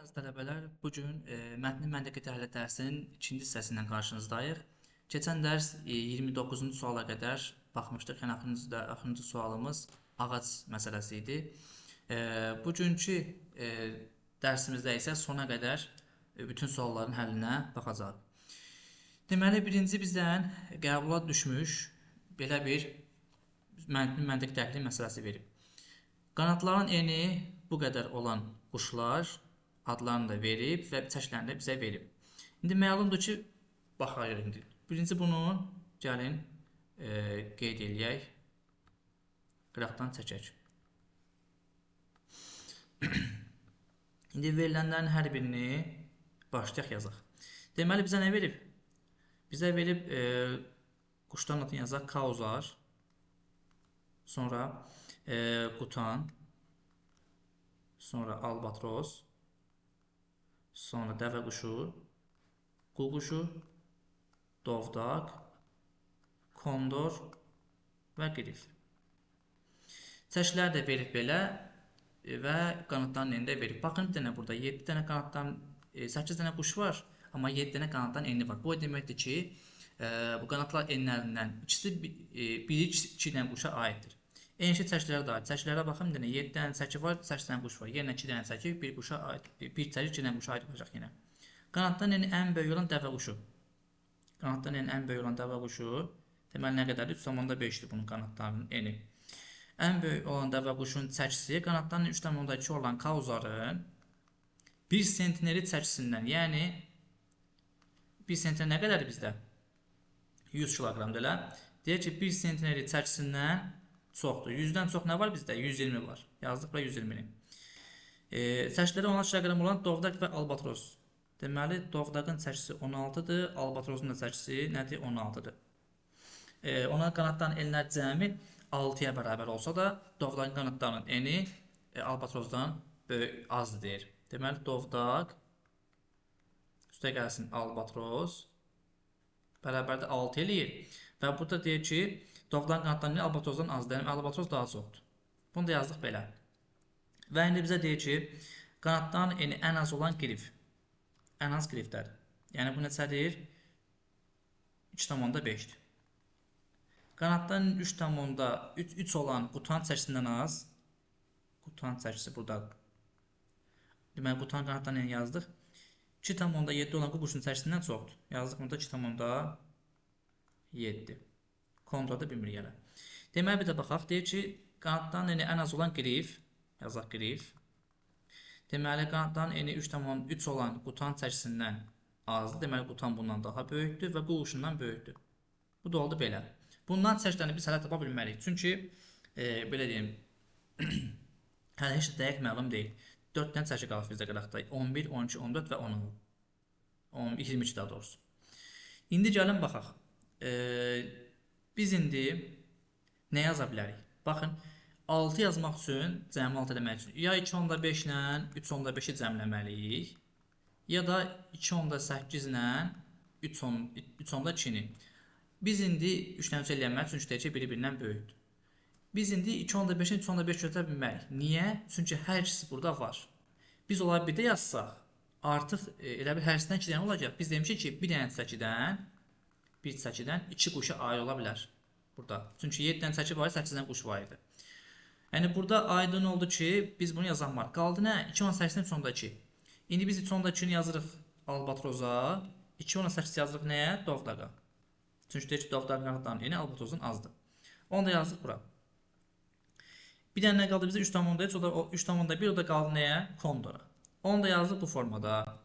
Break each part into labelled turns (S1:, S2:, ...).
S1: Əziz tələbələr, bu gün mətnin məntiqi təhlil dərsinin ikinci hissəsindən qarşınızdayıq. Keçən dərs 29-cu suala qədər baxmışdıq. Yəni axırıncı sualımız ağac məsələsi idi. Bugünkü dərsimizdə isə sona qədər bütün sualların həllinə baxacağıq. Deməli, birinci bizdən qəbula düşmüş belə bir mətnin məntiqi təhlil məsələsi verib. Qanadların eni bu qədər olan quşlar adlarını da verib və çəkilərini də bizə verib. İndi məlumdur ki, baxarıq indi. Birinci bunu gəlin qeyd eləyək, qıraqdan çəkək. İndi verilənlərin hər birini başlayaq yazaq. Deməli, bizə nə verib? Bizə verib quşların adını yazaq, kauzar, sonra qutan, sonra albatros, sonra dəvə quşu, qu quşu, dovdaq, kondor və qrif. Çəkilər də verib belə və qanadların eni də verib. Baxın, bir dənə burada 7 dənə qanaddan, 8 dənə quş var, amma 7 dənə qanaddan eni var. Bu o deməkdir ki, bu qanadlar enlərindən ikisi, biri 2 dənə quşa aiddir. Enişi çəkilərə də aid. Çəkilərə baxın, bir dənə 7 dənə çəki var, 8 dənə quş var. Yenə 2 dənə çəki, bir quşa aid, bir çəki 2 dənə quşa aid olacaq yenə. Qanaddan eni ən böyük olan dəvə quşu. Qanaddan eni ən böyük olan dəvə quşu, deməli nə qədərdir? 3,5-dir bunun qanadlarının eni. Ən böyük olan dəvə quşunun çəkisi qanaddan 3,2 olan kauzarın 1 sentneri çəkisindən, yəni 1 sentner nə qədərdir bizdə? 100 kiloqramdır elə. Deyək ki, 1 sentneri çəkisindən çoxdur. 100-dən çox nə var bizdə? 120 var. Yazdıq bura 120-ni. Çəkiləri 16 kiloqram olan dovdaq və albatros. Deməli, dovdaqın çəkisi 16-dır, albatrosun da çəkisi nədir? 16-dır. Ona qanadların enlər cəmi 6-ya bərabər olsa da, dovdaqın qanadlarının eni albatrozdan böyük, azdır deyir. Deməli, dovdaq üstə gəlsin albatros bərabərdə 6 eləyir. Və burada deyir ki, dovdaqın qanadlarının eni albatrozdan azdır. Yəni, albatros daha çoxdur. Bunu da yazdıq belə. Və indi bizə deyir ki, qanadların eni ən az olan qrif. Ən az qrifdədir. Yəni, bu neçədir? 3,5-dir. Qanadların 3,3 olan qutan çəkisindən az. Qutan çəkisi buradadır. Deməli, qutan qanadların eni yazdıq. 2,7 olan quşun çəkisindən çoxdur. Yazdıq burada 2,7. Kontrada bilmir gələ. Deməli, bir də baxaq. Deyir ki, qanadların eni ən az olan qrif. Yazaq qrif. Deməli, qanadların eni 3,3 olan qutan çəkisindən azdır. Deməli, qutan bundan daha böyükdür və quşundan böyükdür. Bu da oldu belə. Bundan çəkilərini biz hələ tapa bilmərik. Çünki, belə deyim, hələ heç də dəqiq məlum deyil. 4 dənə çəki qalır bizdə qıraqda. 11, 12, 14 və 16. 22 daha doğrusu. İndi gəlin baxaq. Biz indi nə yaza bilərik? Baxın, 6 yazmaq üçün, cəmi 6 eləmək üçün ya 2,5 ilə 3,5-i cəmləməliyik, ya da 2,8 ilə 3,2-ni. Biz indi 3 ilə 3 eləyənməli, çünki deyək ki, biri-birindən böyükdür. Biz indi 2,5-ni 3,5 götürə bilmərik. Niyə? Çünki hər ikisi burada var. Biz onları bir də yazsaq, artıq elə bir hər ikisindən 2 dənə olacaq. Biz demişik ki, bir dənə çəkidən, bir çəkidən 2 quşa ayrı ola bilər burada. Çünki 7 dənə çəki var, 8 dənə quş var idi. Yəni, burada aydın oldu ki, biz bunu yazanlar. Qaldı nə? 2,8-dən 3,2. İndi biz 3,2-ni yazırıq albatroza, 2,8 yazırıq nəyə? Dovdaqa. Çünki deyir ki, dovdaqın qanadlarının eni albatrozdan azdır. Onu da yazdıq bura. Bir dənə nə qaldı bizə? 3,3, o da 3,1, o da qaldı nəyə? Kondora. Onu da yazdıq bu formada.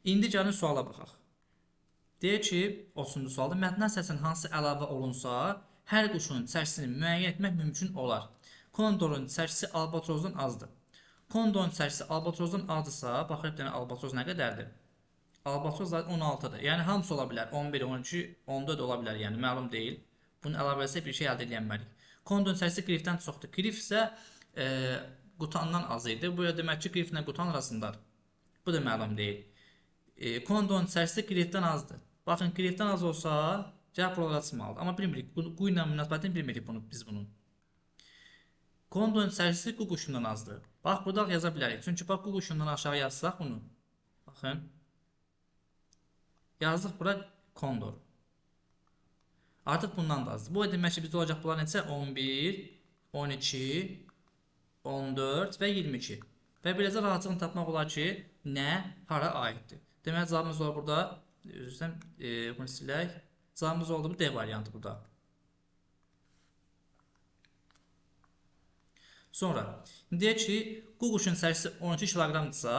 S1: İndi gəlin suala baxaq. Deyir ki, 30-cu sualda mətnə əsasən hansı əlavə olunsa, hər quşun çəkisini müəyyən etmək mümkün olar. Kondorun çəkisi albatrozdan azdır. Kondorun çəkisi albatrozdan azdırsa, baxırıq bir dənə albatroz nə qədərdir? Albatroz 16-dır. Yəni, hamısı ola bilər. 11, 12, 14 ola bilər. Yəni, məlum deyil. Bunu əlavə etsək bir şey əldə edənmərik. Kondorun çəkisi qrifdən çoxdur. Qrif isə qutandan az idi. Bu demək ki, qriflə qutan arasındadır. Bu da məlum deyil. Kondorun çəkisi qrifdən azdır. Baxın, qrifdən az olsa, cavab buralara çıxmalıdır. Amma bilmirik, qu ilə münasibətini bilmirik bunu, biz bunun. Kondorun çəkisi qu quşundan azdır. Bax, burada yaza bilərik. Çünki bax, qu quşundan aşağı yazsaq bunu. Baxın. Yazdıq bura kondor. Artıq bundan da azdır. Bu demək ki, bizdə olacaq bunlar neçə? 11, 12, 14 və 22. Və beləcə rahatlıqla tapmaq olar ki, nə hara aiddir. Deməli, cavabımız olur burada. Üzr istəyirəm, bunu silək. Cavabımız oldu bu D variantı burada. Sonra, deyək ki, qu quşun çəkisi 12 kiloqramdırsa,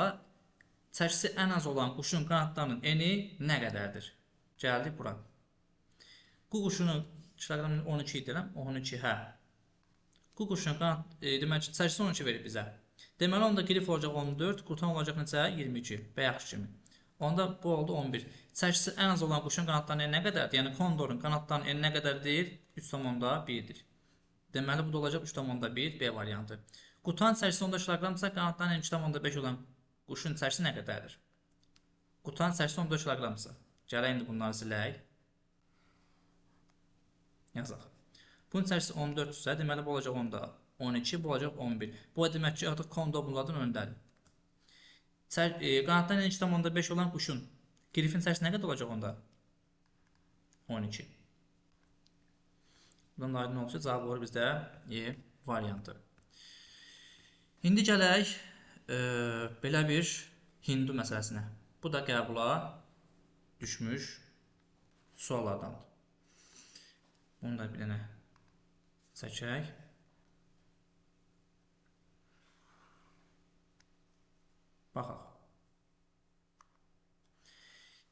S1: çəkisi ən az olan quşun qanadlarının eni nə qədərdir? Gəldik bura. Qu quşunun kiloqramı 12 idi, 12, hə. Qu quşunun qanad, demək ki, çəkisi 12 verib bizə. Deməli, onda qrif olacaq 14, qutan olacaq neçə? 22, bayaqki kimi. Onda bu oldu 11. Çəkisi ən az olan quşun qanadlarının eni nə qədərdir? Yəni, kondorun qanadlarının eni nə qədərdir? 3,1-dir. Deməli, bu da olacaq 3,1 B variantı. Qutan çəkisi 14 kiloqramdırsa, qanadlarının eni 3,5 olan quşun çəkisi nə qədərdir? Qutan çəkisi 14 kiloqramdırsa. Gələk indi bunları silək. Yazaq. Bunun çəkisi 14-dürsə, deməli, bu olacaq onda 12, bu olacaq 11. Bu demək ki, artıq kondor bunlardan öndədir. Qanadlarının eni 2,5 olan quşun qrifin çəkisi nə qədər olacaq onda? 12. Buradan da aydın olsa, cavab olur bizdə E variantı. İndi gələk belə bir hindu məsələsinə. Bu da qəbula düşmüş suallardandır. Bunu da bir dənə çəkək. Baxaq.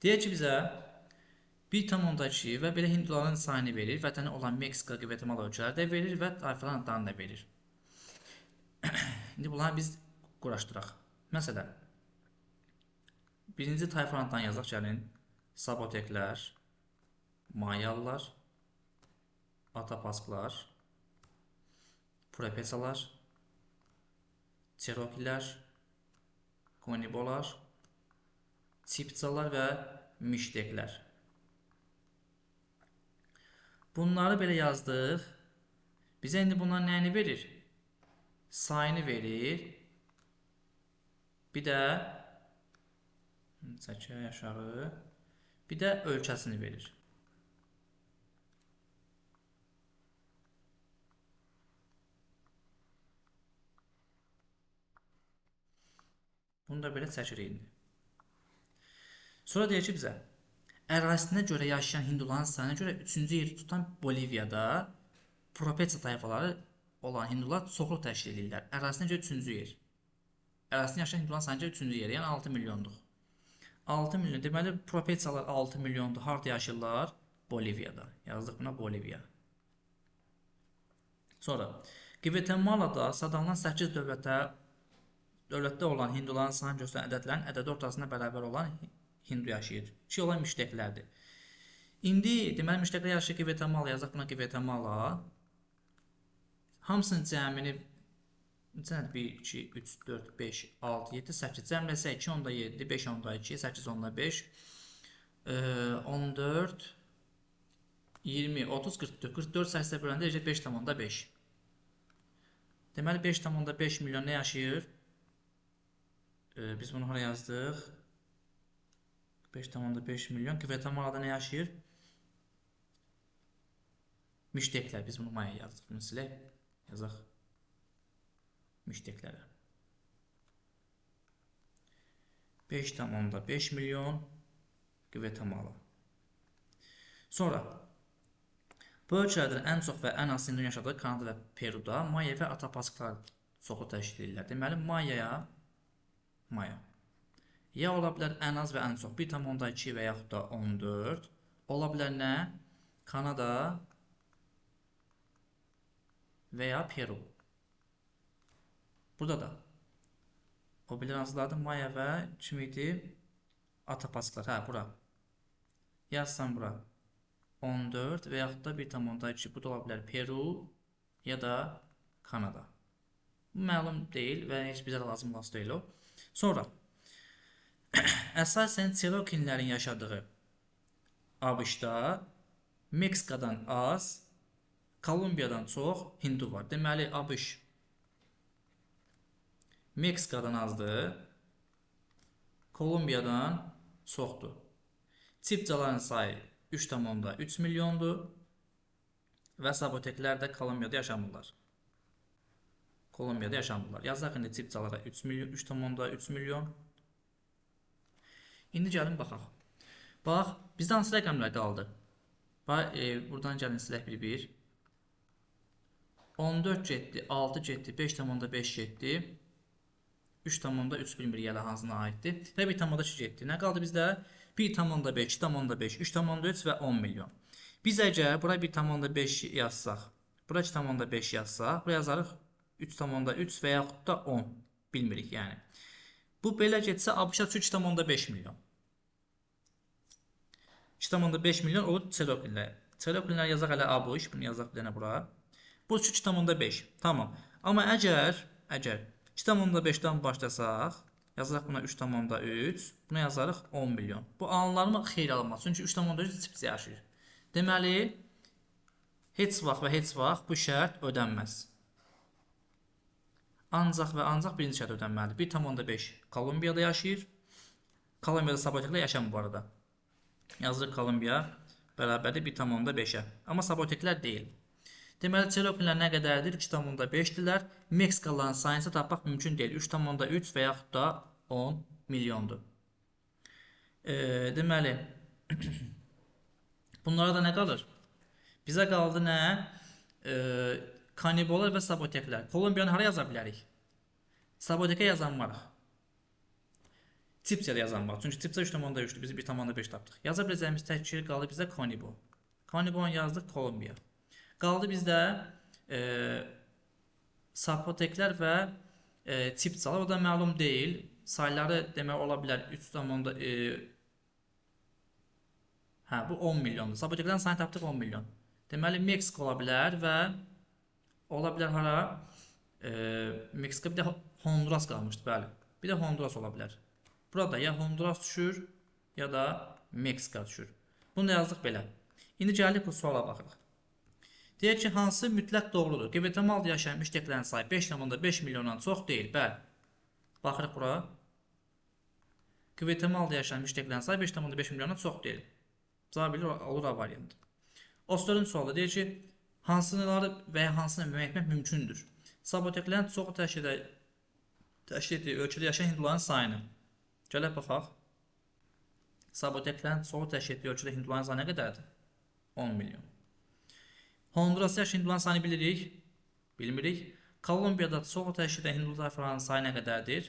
S1: Deyək ki, bizə 1,2 və belə hinduların sayını verir, vətəni olan Meksika, Gvatemala ölkələri də verir və tayfaların adlarını da verir. İndi bunları biz quraşdıraq. Məsələn, birinci tayfaların adlarını yazaq, gəlin. Saboteklər, Mayalılar, Atapasklar, Purepeçalar, Çerokilər, Konibolar, Çipçalar və Mişteklər. Bunları belə yazdıq. Bizə indi bunlar nəyini verir? Sayını verir. Bir də çəkək aşağı. Bir də ölkəsini verir. Bunu da belə çəkirik indi. Sonra deyir ki bizə, ərazisinə görə yaşayan hinduların sayına görə 3-cü yeri tutan Boliviyada Purepeça tayfaları olan hindular çoxluq təşkil edirlər. Ərazisinə görə 3-cü yer. Ərazisinə yaşayan hinduların sayına görə 3-cü yer, yəni 6 milyonduq. 6 milyon, deməli Purepeçalar 6 milyondur. Harada yaşayırlar? Boliviyada. Yazdıq buna Boliviya. Sonra, Gvatemalada sadalınan 8 dövlətdə olan hinduların sayını göstərən ədədlərin ədədi ortasında bərabər olan hindu yaşayır. Ki olan müştəqlərdir. İndi, deməli, müştəqlər yaşayır Gvatemala, yazaq buna Gvatemala. Hamısının cəmini 1, 2, 3, 4, 5, 6, 7, 8. Cəmləsək 2,7, 5,2, 8,5, 14, 20, 30, 44. 44 8-ə böləndə eləcək 5,5. Deməli, 5,5 milyon nə yaşayır? Biz bunu hara yazdıq? 5,5 milyon. Gvatemalada nə yaşayır? Müştəklər. Biz bunu Maya yazdıq. Bunu silək. Yazaq. Müştəklərə. 5,5 milyon Gvatemala. Sonra, bu ölkələrdən ən çox və ən az hindunun yaşadığı Kanada və Peruda Maya və Atapasklar çoxlu təşkil edirlər. Deməli, Mayaya Maya. Ya ola bilər ən az və ən çox 1,2 və yaxud da 14. Ola bilər nə? Kanada və ya Peru. Burada da. O bilir hansılardır? Maya və kim idi? Atapasklar. Hə, bura. Yazsan bura. 14 və yaxud da 1,2. Bu da ola bilər Peru ya da Kanada. Bu məlum deyil və heç bizə lazım olası deyil o. Sonra, əsasən Çerokinlərin yaşadığı ABŞ-da Meksikadan az, Kolumbiyadan çox hindu var. Deməli, ABŞ Meksikadan azdır, Kolumbiyadan çoxdur. Çipcaların sayı 3,3 milyondur və saboteklər də Kolumbiyada yaşamırlar. Kolumbiyada yaşamırlar. Yazaq indi çipcalara 3,3 milyon. İndi gəlin baxaq. Bax, bizdə hansı rəqəmlər qaldı? Bax, buradan gəlin silək bir-bir. 14 getdi, 6 getdi, 5,5 getdi. 3,3 bilmir yəni hansına aiddir. Və 1,2 getdi. Nə qaldı bizdə? 1,5, 2,5, 3,3 və 10 milyon. Biz əgər bura 1,5 yazsaq, bura 2,5 yazsaq, bura yazarıq 3,3 və yaxud da 10. Bilmirik yəni. Bu belə getsə ABŞ 3,5 milyon. 2,5 milyon olur Çeloklinlər. Çeloklinlər yazaq hələ ABŞ, bunu yazaq bir dənə bura. Bu 3,5. Tamam. Amma əgər 2,5-dən başlasaq, yazarıq buna 3,3, buna yazarıq 10 milyon. Bu alınlarmı? Xeyr alınmaz. Çünki 3,3 çipsi yaşayır. Deməli, heç vaxt və heç vaxt bu şərt ödənməz. Ancaq və ancaq birinci şərt ödənməlidir. 1,5 Kolumbiyada yaşayır. Kolumbiyada saboteklər yaşamır bu arada. Yazırıq Kolumbiya bərabərdir 1,5-ə. Amma saboteklər deyil. Deməli, Çeloklinlər nə qədərdir? 2,5-dirlər. Meksikalıların sayını isə tapmaq mümkün deyil. 3,3 və yaxud da 10 milyondur. Deməli, bunlara da nə qalır? Bizə qaldı nə? Kanibolar və saboteklər. Kolumbiyanı hara yaza bilərik? Sabotekə yazanmarıq. Çipsiyada yazanmarıq. Çünki Çipsiya 3,3-dür. Biz 1,5 tapdıq. Yaza biləcəyimiz tək yer qaldı bizə Kanibo. Kanibonu yazdıq Kolumbiya. Qaldı bizdə sapoteklər və çipcalar. O da məlum deyil. Sayları demək ola bilər 3, hə, bu 10 milyondur. Sapoteklərin sayını tapdıq 10 milyon. Deməli, Meksika ola bilər və ola bilər hara? Meksika bir də Honduras qalmışdı, bəli. Bir də Honduras ola bilər. Burada ya Honduras düşür, ya da Meksika düşür. Bunu da yazdıq belə. İndi gəldik bu suala baxırıq. Deyir ki, hansı mütləq doğrudur? Qvetəmalda yaşayan müştəqlərin sayı 5,5 milyondan çox deyil. Bəli. Baxırıq bura. Qvetəmalda yaşayan müştəqlərin sayı 5,5 milyondan çox deyil. Cavab bilir, olur A variantı. 34-cü sualda deyir ki, hansıları və ya hansını müəyyən etmək mümkündür? Saboteklərin çoxu təşkil etdiyi ölkədə yaşayan hinduların sayını. Gələk baxaq. Saboteklərin çoxu təşkil etdiyi ölkədə hinduların sayı nə qədərdir? 10 milyon. Hondurasda yaşayan hinduların sayını bilirik? Bilmirik. Kolumbiyada çoxu təşkil edən hindu tayfalarının sayı nə qədərdir?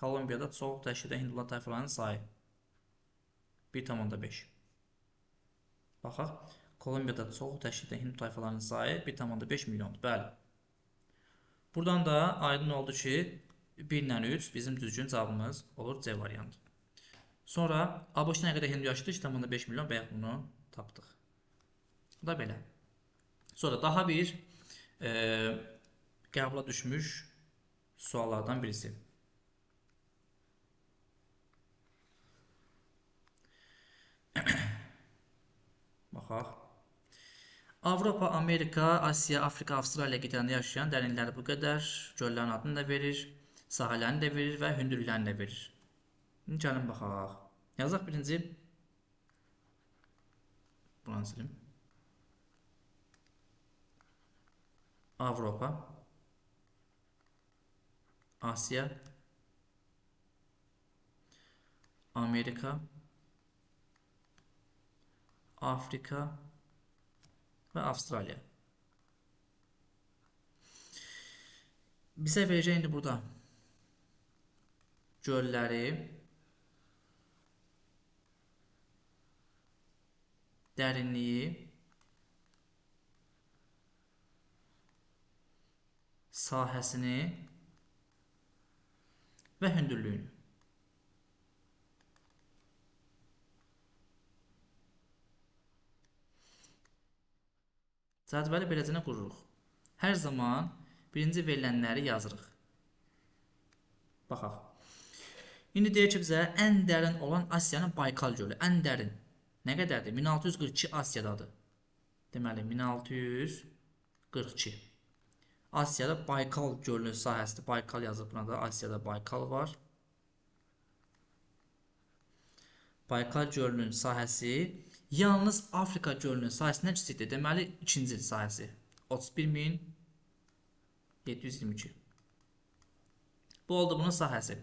S1: Kolumbiyada çoxu təşkil edən hindu tayfalarının sayı 1,5. Baxaq. Kolumbiyada çoxu təşkil edən hindu tayfalarının sayı 1,5 milyondur. Bəli. Buradan da aydın oldu ki, 1 ilə 3 bizim düzgün cavabımız olur C variantı. Sonra ABŞ-da nə qədər hindu yaşayır? 2,5 milyon. Bayaq bunu tapdıq. Bu da belə. Sonra daha bir qəbula düşmüş suallardan birisi. Baxaq. Avropa, Amerika, Asiya, Afrika, Avstraliya qitələrində yaşayan dərinlikləri bu qədər. Göllərin adını da verir, sahələrini də verir və hündürlüklərini də verir. İndi gəlin baxaq. Yazaq birinci. Buranı silim. Avropa, Asiya, Amerika, Afrika və Avstraliya. Bizə verəcək indi burada gölləri, dərinliyi, sahəsini və hündürlüyünü. Cədvəli beləcə qururuq. Hər zaman birinci verilənləri yazırıq. Baxaq. İndi deyir ki, bizə ən dərin olan Asiyanın Baykal gölü. Ən dərin. Nə qədərdir? 1642 Asiyadadır. Deməli, 1642. Asiyada Baykal gölünün sahəsidir. Baykal yazıb buna da. Asiyada Baykal var. Baykal gölünün sahəsi yalnız Afrika gölünün sahəsindən kiçikdir. Deməli, ikinci sahəsi 31.722. Bu oldu bunun sahəsi.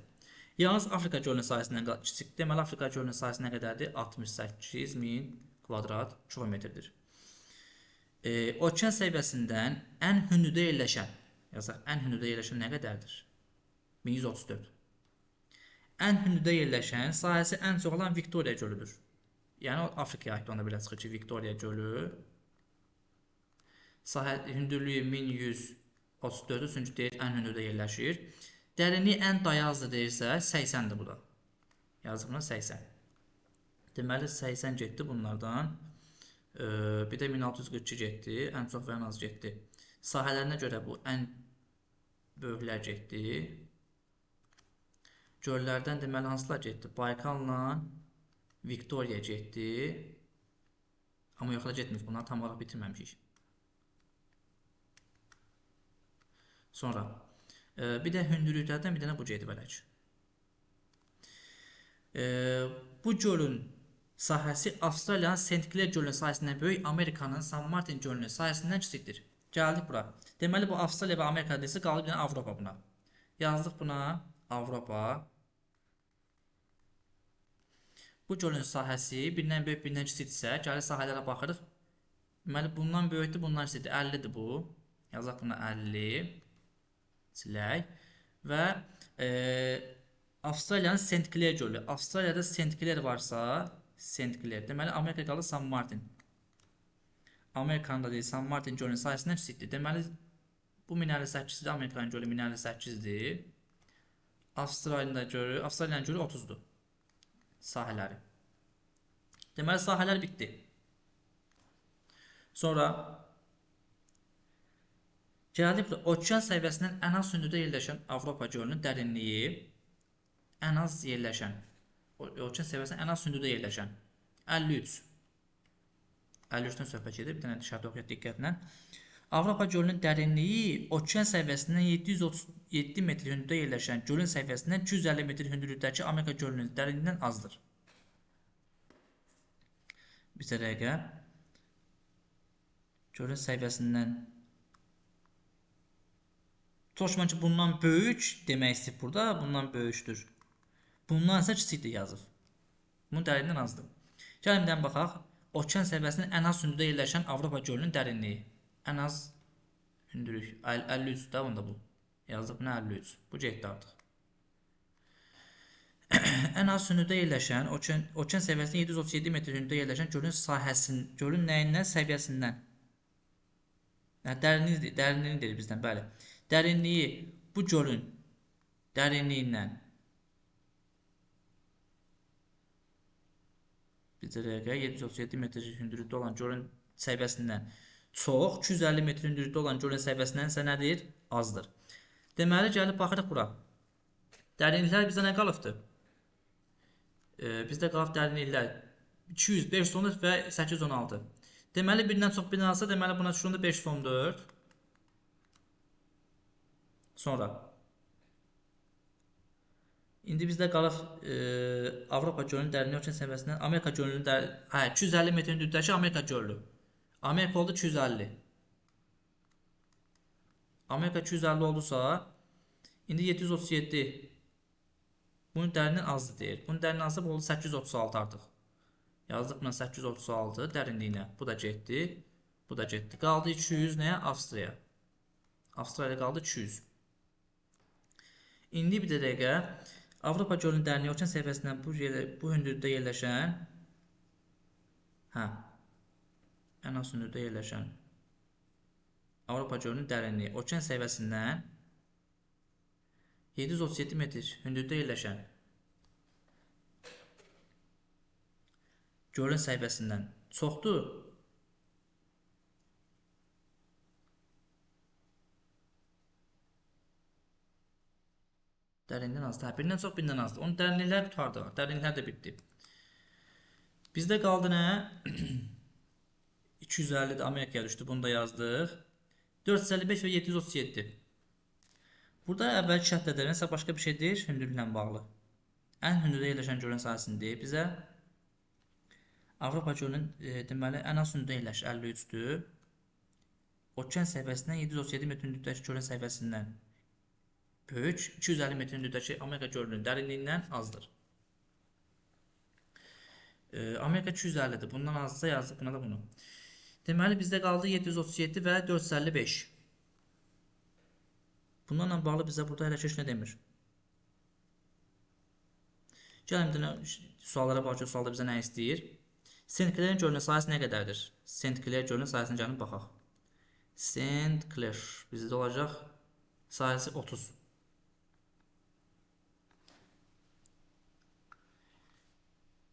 S1: Yalnız Afrika gölünün sahəsindən kiçikdir. Deməli, Afrika gölünün sahəsi nə qədərdir? 68.000 kvadrat kilometrdir. Okean səviyyəsindən ən hündürdə yerləşən, yazaq, ən hündürdə yerləşən nə qədərdir? 1134. Ən hündürdə yerləşən sahəsi ən çox olan Viktoriya gölüdür. Yəni, Afrikaya aiddir, ona belə çıxır ki, Viktoriya gölü. Sahə hündürlüyü 1134-dür, çünki deyir, ən hündürdə yerləşir. Dərinliyi ən dayazdır deyirsə, 80-dir bu da. Yazıq buna 80. Deməli, 80 getdi bunlardan. Bir də 1642 getdi. Ən çox və ən az getdi. Sahələrinə görə bu ən böyüklər getdi. Göllərdən deməli, hansılar getdi? Baykalla Viktoriya getdi. Amma yox, hələ getmir. Bunları tam olaraq bitirməmişik. Sonra, bir də hündürlüklərdən bir dənə bu gedib hələ ki. Bu gölün sahəsi Avstraliyanın Saint Clair gölünün sahəsindən böyük, Amerikanın San Martin gölünün sahəsindən kiçikdir. Gəldik bura. Deməli, bu Avstraliya və Amerika deyilsə, qaldı bir dənə Avropa buna. Yazdıq buna Avropa. Bu gölün sahəsi birindən böyük, birindən kiçikdirsə, gəlir sahələrə baxırıq. Deməli, bundan böyükdür, bundan kiçikdir. 50-dir bu. Yazaq buna 50. Silək. Və Avstraliyanın Saint Clair gölü. Avstraliyada Saint Clair varsa, Saint Clair. Deməli, Amerika qalır San Martin. Amerikanın da deyil, San Martin gölünün sahəsindən kiçikdir. Deməli, bu 1058-dir, Amerikanın gölü 1058-dir. Avstraliyanın gölü 30-dur sahələri. Deməli, sahələr bitdi. Sonra gəldik burada okean səviyyəsindən ən az hündürdə yerləşən Avropa gölünün dərinliyi, ən az yerləşən, okean səviyyəsindən ən az hündürdə yerləşən 53. 53-dən söhbət gedir, bir dənə şərti oxuyaq diqqətlə. Avropa gölünün dərinliyi okean səviyyəsindən 737 metr hündürdə yerləşən gölün səviyyəsindən 250 metr hündürlükdəki Amerika gölünün dərinliyindən azdır. Bir dəqiqə. Gölün səviyyəsindən Toşman ki, bundan böyük demək istəyib burada, bundan böyükdür. Bundan isə kiçikdir yazıb. Bunun dərinliyindən azdır. Gəlin bir dənə baxaq. Okean səviyyəsinin ən az hündürdə yerləşən Avropa gölünün dərinliyi. Ən az hündürlük. 53 də bunda bu. Yazdıq buna 53. Bu getdi artıq. Ən az hündürdə yerləşən, okean səviyyəsinin 737 metr hündürdə yerləşən gölün sahəsinin, gölün nəyindən? Səviyyəsindən. Yəni, dərinliyini deyir bizdən, bəli. Dərinliyi bu gölün dərinliyindən bir dəqiqə 737 metr hündürlükdə olan gölün səviyyəsindən çox, 250 metr hündürlükdə olan gölün səviyyəsindən isə nədir? Azdır. Deməli, gəlib baxırıq bura. Dərinliklər bizə nə qalıbdır? Bizdə qalıb dərinliklər 200, 514 və 816. Deməli, birindən çox birindən azsa, deməli, buna düşür 514. Sonra, indi bizdə qalıb Avropa gölünün dərinliyi okean səviyyəsindən Amerika gölünün dərinliyi, hə, 250 metr hündürlükdəki Amerika gölü. Amerika oldu 250. Amerika 250 oldusa, indi 737. Bunun dərinliyi azdır deyir. Bunun dərinliyi azdır, bu oldu 836 artıq. Yazdıq buna 836 dərinliyinə. Bu da getdi. Bu da getdi. Qaldı 200 nəyə? Avstriya. Avstraliya qaldı 200. İndi bir dəqiqə Avropa gölünün dərinliyi okean səviyyəsindən bu hündürlükdə yerləşən, hə, ən az hündürlükdə yerləşən Avropa gölünün dərinliyi okean səviyyəsindən 737 metr hündürlükdə yerləşən gölün səviyyəsindən çoxdur. Dərinlikdən azdır. Hə, birindən çox, birindən azdır. Onun dərinlikləri qurtardı. Dərinliklər də bitdi. Bizdə qaldı nə? 250 də Amerikaya düşdü. Bunu da yazdıq. 455 və 737. Burada əvvəlki şərtlərdə nəsə başqa bir şey deyir, hündürlüklə bağlı. Ən hündürdə yerləşən gölün sahəsini deyir bizə. Avropa gölünün deməli ən az hündürlüyü yerləşir 53-dür. Okean səviyyəsindən 737 metr hündürlükdəki gölün səviyyəsindən böyük, 250 metr hündürlükdəki Amerika gölünün dərinliyindən azdır. Amerika 250-dir. Bundan azsa yazdıq buna da bunu. Deməli bizdə qaldı 737 və 455. Bunlarla bağlı bizə burada hələ heç nə demir. Gəlin bir suallara baxaq ki, sualda bizə nə istəyir? Saint Clair gölünün sahəsi nə qədərdir? Saint Clair gölünün sahəsinə gəlin baxaq. Saint Clair bizdə olacaq sahəsi 30.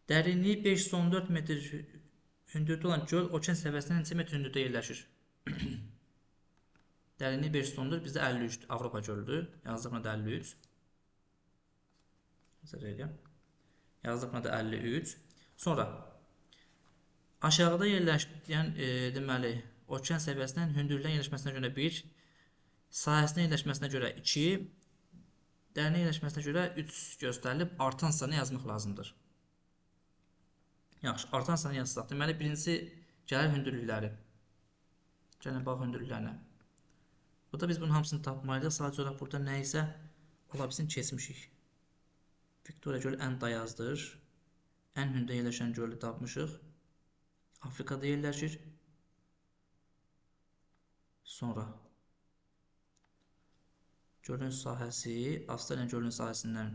S1: Dərinliyi 514 metr hündürlükdə olan göl okean səviyyəsindən neçə metr hündürlükdə yerləşir? Dərinliyi 514 bizdə 53 Avropa gölüdür. Yazdıq buna da 53. Yazdıq buna da 53. Sonra aşağıda yerləşən deməli okean səviyyəsindən hündürlüyün yerləşməsinə görə 1, sahəsinin yerləşməsinə görə 2, dərinliyin yerləşməsinə görə 3 göstərilib, artan sanı yazmaq lazımdır. Yaxşı, artan sanı yazsaq. Deməli, birincisi gəlir hündürlükləri. Gəlin, bax hündürlüklərinə. Burada biz bunun hamısını tapmalıyıq. Sadəcə olaraq burada nə isə ola bilsin keçmişik. Viktoriya gölü ən dayazdır. Ən hündür yerləşən gölü tapmışıq. Afrikada yerləşir. Sonra gölün sahəsi Avstraliya gölünün sahəsindən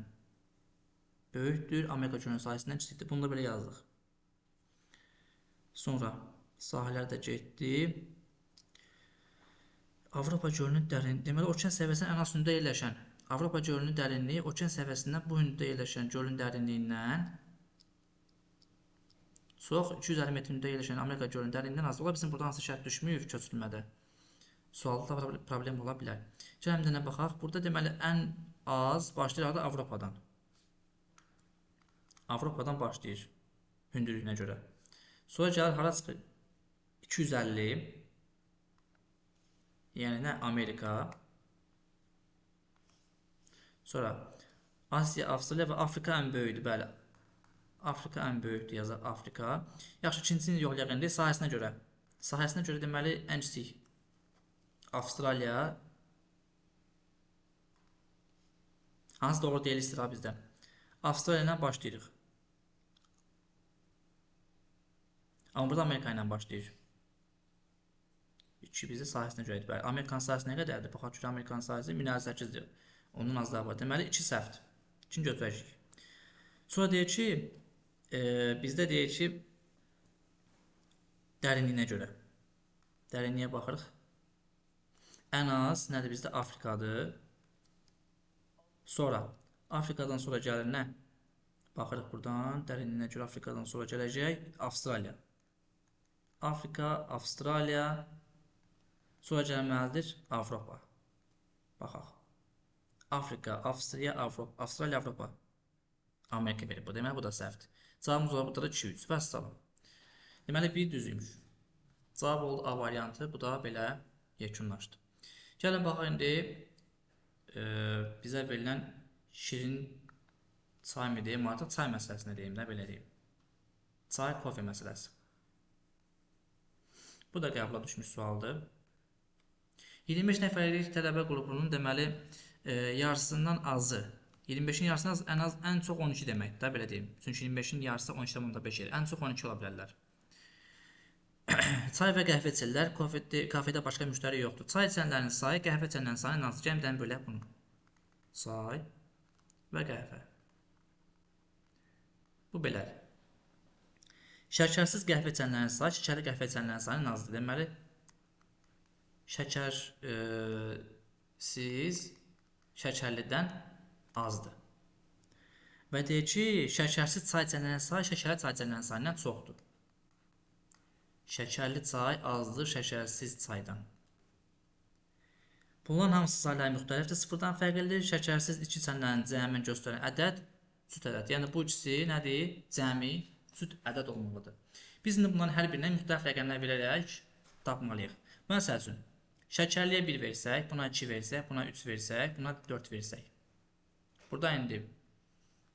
S1: böyükdür. Amerika gölünün sahəsindən kiçikdir. Bunu da belə yazdıq. Sonra sahələr də getdi. Avropa gölünün dərinliyi, deməli okean səviyyəsindən ən az hündürdə yerləşən Avropa gölünün dərinliyi okean səviyyəsindən bu hündürdə yerləşən gölün dərinliyindən çox 250 metr hündürdə yerləşən Amerika gölünün dərinliyindən az. Ola bilsin burada hansı şərt düşməyib köçürülmədə. Sualda problem ola bilər. Gəlin bir dənə baxaq. Burada deməli ən az başlayır harda? Avropadan. Avropadan başlayır hündürlüyünə görə. Sonra gəlir hara çıxır? 250. Yəni nə? Amerika. Sonra Asiya, Avstraliya və Afrika ən böyükdür. Bəli. Afrika ən böyükdür, yazaq Afrika. Yaxşı, ikincisini yoxlayaq indi sahəsinə görə. Sahəsinə görə deməli ən kiçik Avstraliya. Hansı doğru deyilir sıra bizdə? Avstraliya ilə başlayırıq. Amma burada Amerika ilə başlayır. 2 bizdə sahəsinə görədir. Bəli, Amerikanın sahəsi nə qədərdir? Baxaq ki, Amerikanın sahəsi 1058-dir. Ondan az daha var. Deməli, 2 səhvdir. 2-ni götürəcəyik. Sonra deyir ki, bizdə deyir ki, dərinliyinə görə. Dərinliyə baxırıq. Ən az nədir bizdə? Afrikadır. Sonra, Afrikadan sonra gəlir nə? Baxırıq buradan. Dərinliyinə görə Afrikadan sonra gələcək Avstraliya. Afrika, Avstraliya. Sonra gəlməlidir Avropa. Baxaq. Afrika, Avstriya, Avropa, Avstraliya, Avropa. Amerika verib bu. Deməli, bu da səhvdir. Cavabımız olar burada da 2-3. Vəssalam. Deməli, bir düz imiş. Cavab oldu A variantı. Bu da belə yekunlaşdı. Gəlin, baxaq indi bizə verilən şirin çay mı deyim, artıq çay məsələsinə deyim də, belə deyim. Çay, kofe məsələsi. Bu da qəbula düşmüş sualdır. 25 nəfərlik tələbə qrupунun deməli yarısından azı, 25-in yarısından az, ən az, ən çox 12 deməkdir də, belə deyim. Çünki 25-in yarısı 12,5 edir. Ən çox 12 ola bilərlər. Çay və qəhvə içirlər. Kafedə başqa müştəri yoxdur. Çay içənlərin sayı qəhvə içənlərin sayından azdır. Gəlin bir dənə bölək bunu. Çay və qəhvə. Bu belədir. Şəkərsiz qəhvə içənlərin sayı şəkərli qəhvə içənlərin sayından azdır. Deməli, şəkərsiz şəkərlidən azdır. Və deyir ki, şəkərsiz çay içənlərin sayı şəkərli çay içənlərin sayından çoxdur. Şəkərli çay azdır şəkərsiz çaydan. Bunların hamısı sayları müxtəlifdir, sıfırdan fərqlidir. Şəkərsiz içki içənlərin cəmini göstərən ədəd cüt ədəd. Yəni bu ikisi nədir? Cəmi cüt ədəd olmalıdır. Biz indi bunların hər birinə müxtəlif rəqəmlər verərək tapmalıyıq. Məsəl üçün, şəkərliyə 1 versək, buna 2 versək, buna 3 versək, buna 4 versək. Burada indi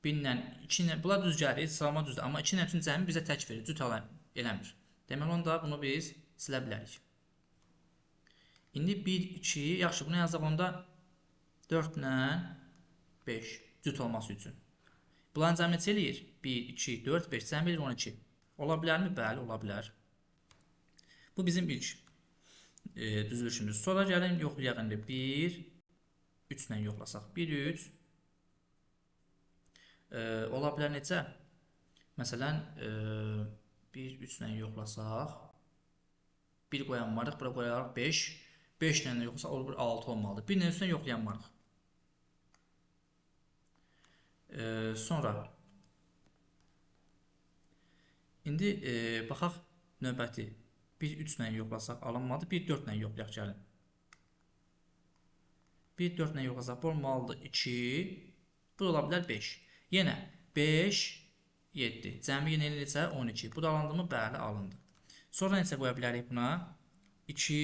S1: 1 ilə 2 ilə, bunlar düz gəlir, sıralama düzdür. Amma 2 ilə 3-ün cəmi bizə tək verir, cüt eləmir. Deməli, onda bunu biz silə bilərik. İndi 1, 2, yaxşı, bunu yazaq onda 4 ilə 5 cüt olması üçün. Bunların cəmi neçə eləyir? 1, 2, 4, 5, cəmi eləyir 12. Ola bilərmi? Bəli, ola bilər. Bu bizim ilk düzülüşümüz. Sonra gəlin, yoxlayaq indi. 1, 3 ilə yoxlasaq. 1, 3. Ola bilər neçə? Məsələn, 1, 3 ilə yoxlasaq, 1 qoyanmarıq, bura qoyarıq 5, 5 ilə yoxlasaq, olur 6 olmalıdır. 1 ilə 3 ilə yoxlayanmarıq. Sonra, indi baxaq növbəti. 1, 3 ilə yoxlasaq alınmadı, 1, 4 ilə yoxlayaq gəlin. 1, 4 ilə yoxlasaq, bu olmalıdır 2, bu da ola bilər 5. Yenə 5, 7. Cəmi yenə neçə? 12. Bu da alındı mı? Bəli, alındı. Sonra neçə qoya bilərik buna? 2,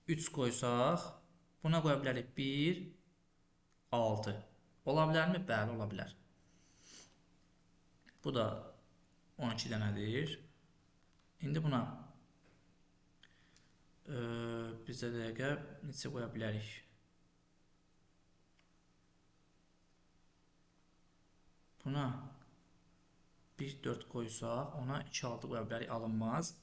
S1: 3 qoysaq, buna qoya bilərik 1, 6. Ola bilərmi? Bəli, ola bilər. Bu da 12 dənədir. İndi buna bizə dəqiqə neçə qoya bilərik? Buna 1, 4 qoysaq, ona 2, 6 qoya bilərik, alınmaz.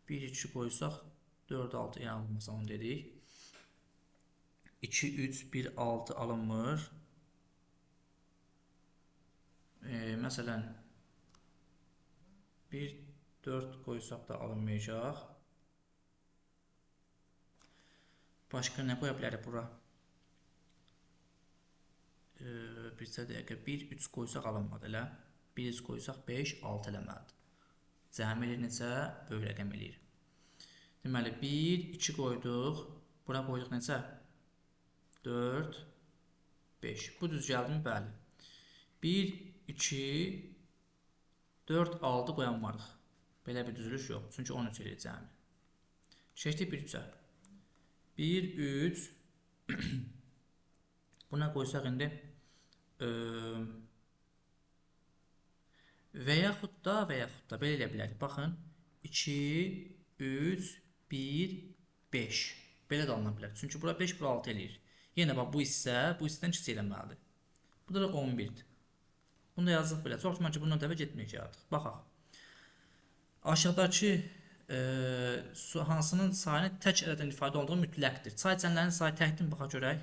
S1: 1, 2 qoysaq, 4, 6 yəni alınmaz, onu dedik. 2, 3, 1, 6 alınmır. Məsələn, 1, 4 qoysaq da alınmayacaq. Başqa nə qoya bilərik bura? Bircə dəqiqə, 1, 3 qoysaq alınmadı elə. 1, 3 qoysaq 5, 6 eləməlidir. Cəmi eləyir neçə? Böyük rəqəm eləyir. Deməli, 1, 2 qoyduq. Bura qoyduq neçə? 4, 5. Bu düz gəldimi? Bəli. 1, 2, 4, 6 qoyanmarıq. Belə bir düzülüş yox. Çünki 13 eləyir cəmi. Keçdik 1, 3-ə. 1, 3. Buna qoysaq indi və yaxud da belə eləyə bilərik. Baxın, 2, 3, 1, 5. Belə də alına bilər. Çünki bura 5, bura 6 eləyir. Yenə bax, bu hissə, bu hissədən kiçik eləməlidir. Bu da 11-dir. Bunu da yazdıq belə. Çox güman ki, bundan dəvə getməyəcək artıq. Baxaq. Aşağıdakı hansının sayını tək ədədin ifadə olduğu mütləqdir. Çay içənlərin sayı təkdir, baxa görək.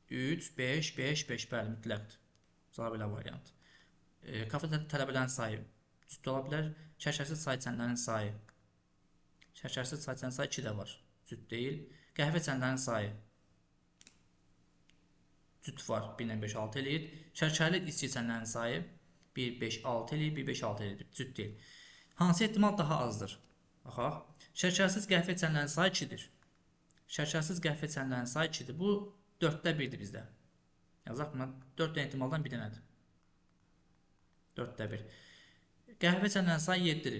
S1: 3, 5, 5, 5, bəli, mütləqdir. Cavab elə variant. Kafe tələbələrin sayı cüt ola bilər. Şəkərsiz çay içənlərin sayı. Şəkərsiz çay içənlərin sayı 2 də var. Cüt deyil. Qəhvə içənlərin sayı cüt var. 1 ilə 5, 6 eləyir. Şəkərli içki içənlərin sayı 1, 5, 6 eləyir. 1, 5, 6 eləyir. Cüt deyil. Hansı ehtimal daha azdır? Baxaq. Şəkərsiz qəhvə içənlərin sayı 2-dir. Şəkərsiz qəhvə içənlərin sayı 2-dir. Bu 4-də 1-dir bizdə. Yazaq buna 4 dənə ehtimaldan bir dənədir. 4-də 1. Qəhvə içənlərin sayı 7-dir.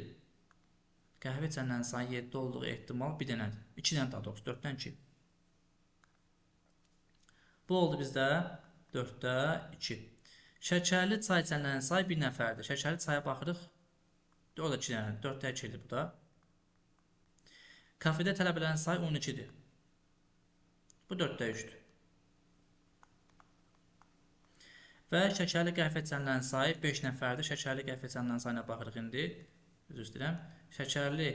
S1: Qəhvə içənlərin sayı 7 olduğu ehtimal bir dənədir. 2 dənə daha doğrusu. 4-dən 2. Bu oldu bizdə 4-də 2. Şəkərli çay içənlərin sayı 1 nəfərdir. Şəkərli çaya baxırıq. O da 2 dənədir. 4-də 2-dir bu da. Kafedə tələbələrin sayı 12-dir. Bu 4-də 3-dür. Və şəkərli qəhvə içənlərin sayı 5 nəfərdir. Şəkərli qəhvə içənlərin sayına baxırıq indi. Üzr istəyirəm. Şəkərli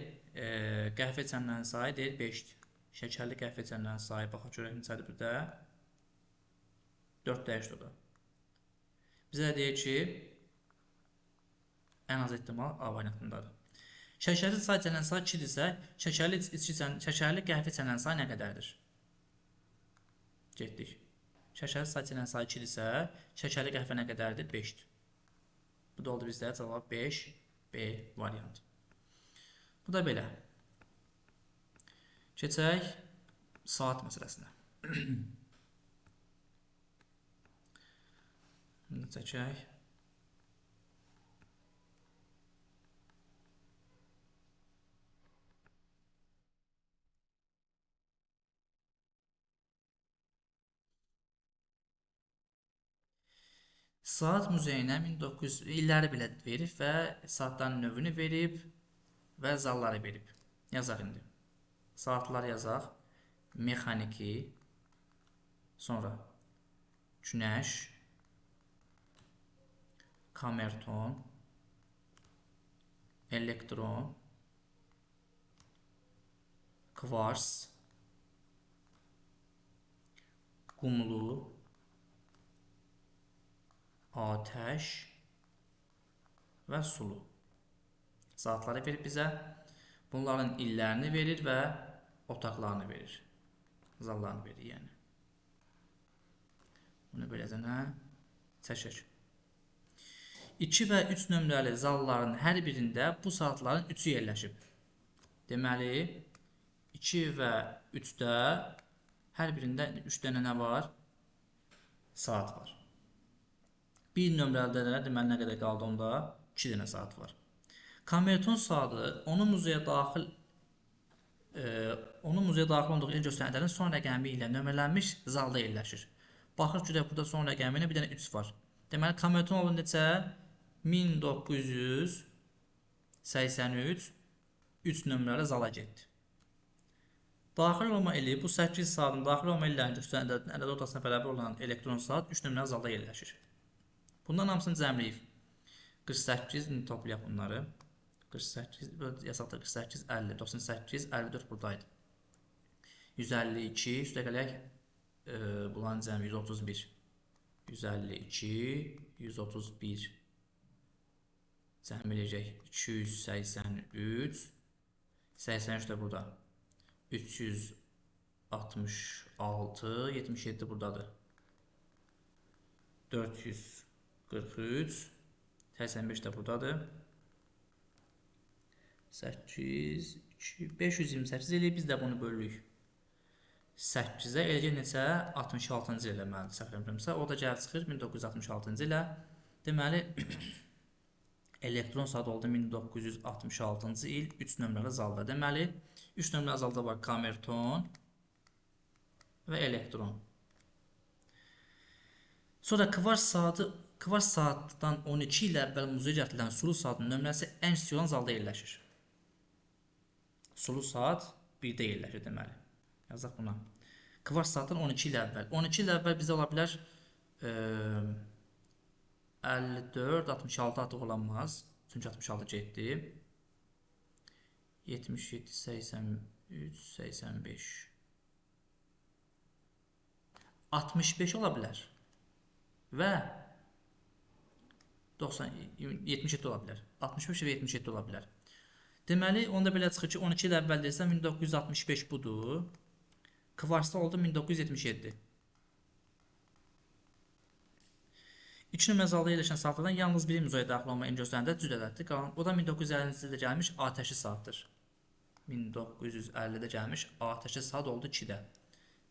S1: qəhvə içənlərin sayı deyil 5-dir. Şəkərli qəhvə içənlərin sayı baxaq görək neçədir burada. 4-də 3-dür o da. Bizə də deyir ki, ən az ehtimal A variantındadır. Şəkərsiz çay içənlərin sayı 2-dirsə, şəkərli qəhvə içənlərin sayı nə qədərdir? Getdik. Şəkərsiz çay içənlərin sayı 2-dirsə, şəkərli qəhvə nə qədərdir? 5-dir. Bu da oldu bizdə cavab 5, B variantı. Bu da belə. Keçək saat məsələsinə. Bunu çəkək. Saat muzeyinə 1900 illəri belə verib və saatların növünü verib və zalları verib. Yazaq indi. Saatlar yazaq. Mexaniki, sonra günəş, kamerton, elektron, kvars, qumlu, atəş və sulu. Saatları verir bizə. Bunların illərini verir və otaqlarını verir. Zallarını verir yəni. Bunu beləcə nə? Çəkək. 2 və 3 nömrəli zalların hər birində bu saatların 3-ü yerləşib. Deməli, 2 və 3-də hər birində 3 dənə nə var? Saat var. 1 nömrəlidə də, deməli, nə qədər qaldı onda? 2 dənə saat var. Kamerton saatı onun muzeyə daxil olduğu il göstərən ədədin son rəqəmi ilə nömrələnmiş zalda yerləşir. Baxır ki, burada son rəqəmi ilə bir dənə 3 var. Deməli, kamerton oldu neçə? 1983 3 nömrəli zala getdi. Daxil olma ili, bu 8 saatın daxil olma illərini göstərən ədədin ədəd ortasına bərabər olan elektron saat 3 nömrəli zalda yerləşir. Bundan hamısını cəmləyik. 48, indi toplayaq bunları. 48, yasaqda 48, 50, 98, 54 buradaydı. 152, üstə gələk, bunların cəmi 131. 152, 131. Cəm eləyəcək 283, 83 də burada. 366, 77 buradadır. 443, 85 də buradadır. 8, 2, 528 eləyib, biz də bunu bölürük. 8-ə eləyəcək neçə? 66-cı il eləməlidir, səhv eləmirəmsə. O da gəlib çıxır 1966-cı ilə. Deməli, elektron saat oldu 1966-cı il 3 nömrəli zalda. Deməli, 3 nömrəli zalda var kamerton və elektron. Sonra kvars saatdan 12 il əvvəl muzeyə gətirilən sulu saatın nömrəsi ən kiçik olan zalda yerləşir. Sulu saat 1-də yerləşir deməli. Yazaq buna. Kvars saatdan 12 il əvvəl. 12 il əvvəl bizə ola bilər 54, 66 artıq olanmaz. Çünki 66 getdi. 77, 83, 85. 65 ola bilər. Və 77 ola bilər. 65 və 77 ola bilər. Deməli, onda belə çıxır ki, 12 il əvvəl desəm 1965 budur. Kvarsda oldu 1977. 2 nömrə zalda yerləşən saatlardan yalnız biri muzeyə daxil olma ilini göstərəndə cüd ədəddir. Qalan, o da 1950-ci ildə gəlmiş atəşli saatdır. 1950-də gəlmiş atəşli saat oldu 2-də.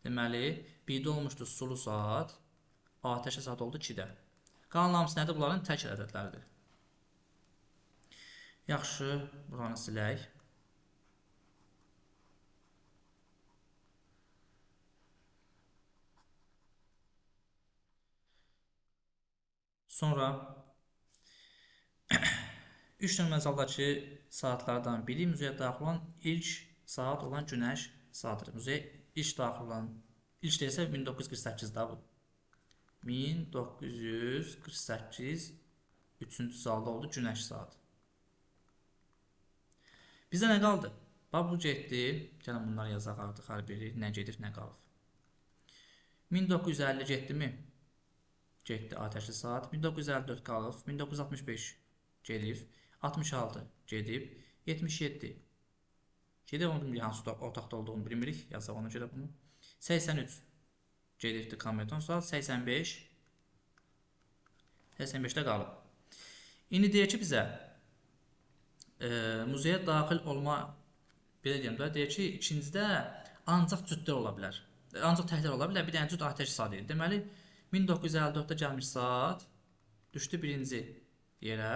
S1: Deməli, 1-də olmuşdu sulu saat, atəşli saat oldu 2-də. Qalan hamısı nədir? Bunların tək ədədləridir. Yaxşı, buranı silək. Sonra 3 nömrə zaldakı saatlardan biri muzeyə daxil olan ilk saat olan günəş saatıdır. Muzeyə ilk daxil olan, ilk deyilsə 1948-də bu. 1948 3-cü zalda oldu günəş saatı. Bizə nə qaldı? Bax, bu getdi. Gəlin bunları yazaq artıq hər biri. Nə gedir, nə qalıb. 1950 getdimi? Getdi atəşli saat. 1954 qalıb. 1965 gedib. 66 gedib. 77 gedib. Onu bilmirik, hansı otaqda olduğunu bilmirik. Yazaq ona görə bunu. 83 gedibdi kamerton saat. 85 85-də qalıb. İndi deyir ki bizə muzeyə daxil olma, belə deyim də, deyir ki, ikincidə ancaq cüdlər ola bilər. Ancaq təklər ola bilər. Bir dənə cüd atəş saat deyir. Deməli, 1954-də gəlmiş saat düşdü birinci yerə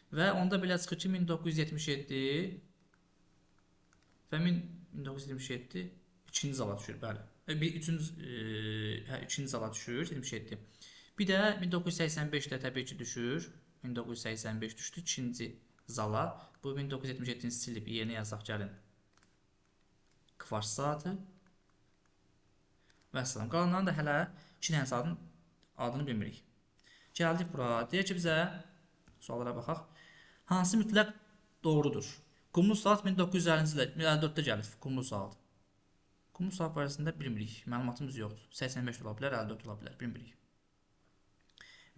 S1: və onda belə çıxır ki, 1977 və 1977 ikinci zala düşür, bəli. İkinci zala düşür, 77. Bir də 1985-də təbii ki düşür. 1985 düşdü ikinci zala. Bu 1977-ni silib yerinə yazaq gəlin. Kvars saatı. Vəssalam. Qalanların da hələ 2 dənə saatın adını bilmirik. Gəldik bura. Deyir ki bizə suallara baxaq. Hansı mütləq doğrudur? Qumlu saat 1950-ci ildə, 54-də gəlir. Qumlu saat. Qumlu saat barəsində bilmirik. Məlumatımız yoxdur. 85 ola bilər, 54 ola bilər. Bilmirik.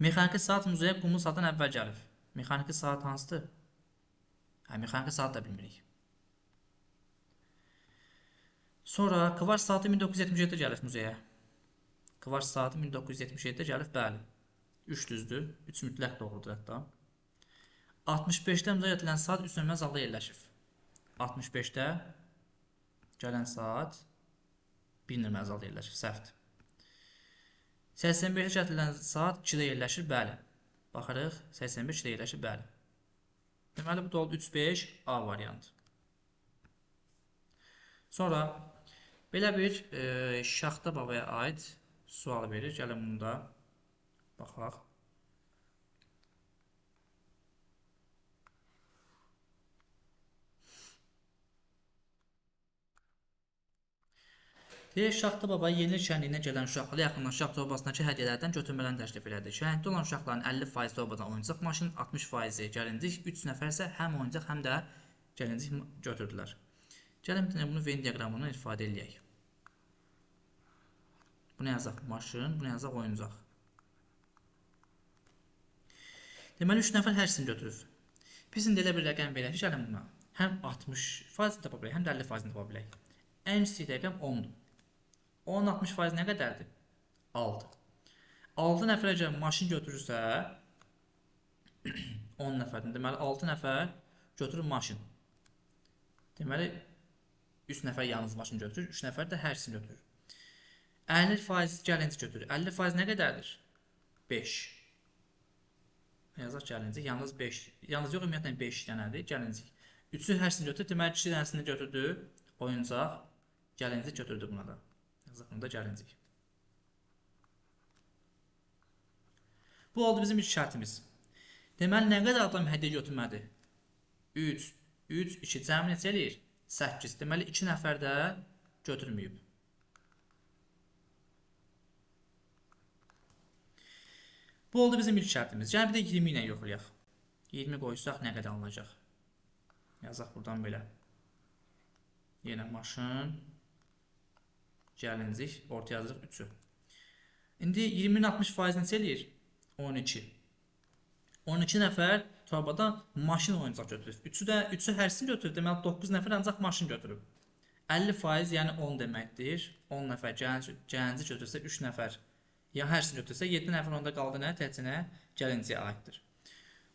S1: Mexaniki saat muzeyə qumlu saatdan əvvəl gəlir. Mexaniki saat hansıdır? Hə, mexaniki saat da bilmirik. Sonra kvars saatı 1977-də gəlir muzeyə. Kvars saatı 1977-də gəlir, bəli. 3 düzdür. 3 mütləq doğrudur hətta. 65-də muzeyə gətirilən saat 3 nömrə zalda yerləşir. 65-də gələn saat 1 nömrə zalda yerləşir. Səhvdir. 85-də gətirilən saat 2-də yerləşir, bəli. Baxırıq, 85-də yerləşir, bəli. Deməli, bu da oldu 3-5 A variantı. Sonra belə bir Şaxta Babaya aid sual verir. Gəlin bunu da baxaq. Deyir, Şaxta Baba Yenilir şənliyinə gələn uşaqlara yaxınlaşıb uşaq torbasındakı hədiyyələrdən götürmələrini təklif elədi. Şənlikdə olan uşaqların 50% torbadan oyuncaq maşın, 60% gəlincik, 3 nəfər isə həm oyuncaq, həm də gəlincik götürdülər. Gəlin bir dənə bunu Venn diaqramını ifadə eləyək. Buna yazaq maşın, buna yazaq oyuncaq. Deməli, 3 nəfər hər ikisini götürür. Biz indi elə bir rəqəm verək ki, gəlin buna. Həm 60% tapa bilək, həm də 50% tapa bilək. Ən kiçik rəqəm 10-dur. 10-un 60% nə qədərdir? 6. 6 nəfər əgər maşın götürürsə, 10 nəfərdən, deməli 6 nəfər götürür maşın. Deməli, 3 nəfər yalnız maşın götürür, 3 nəfər də hər ikisini götürür. 50% gəlinci götürür. 50% nə qədərdir? 5. Yazaq gəlincik, yalnız 5. Yalnız yox, ümumiyyətlə 5 dənədir gəlincik. 3-ü hər ikisini götürür, deməli 2 dənəsini götürdü, oyuncaq, gəlincik götürdü buna da. Yazaq bunu da gəlincik. Bu oldu bizim ilk şərtimiz. Deməli, nə qədər adam hədiyyə götürmədi? 3, 3, 2, cəmi neçə eləyir? 8. Deməli, 2 nəfər də götürməyib. Bu oldu bizim ilk şərtimiz. Gəlin, bir də 20 ilə yoxlayaq. 20 qoysaq nə qədər alınacaq? Yazaq buradan belə. Yenə maşın, gəlincik, ortaya yazırıq 3-ü. İndi 20-nin 60% neçə eləyir? 12. 12 nəfər torbadan maşın oyuncaq götürür. Üçü hər ikisini götürür. Deməli, 9 nəfər ancaq maşın götürüb. 50% yəni 10 deməkdir. 10 nəfər gəlincik götürsə, 3 nəfər ya hər ikisini götürsə, 7 nəfər onda qaldı nə? Təkcə gəlinciyə aiddir.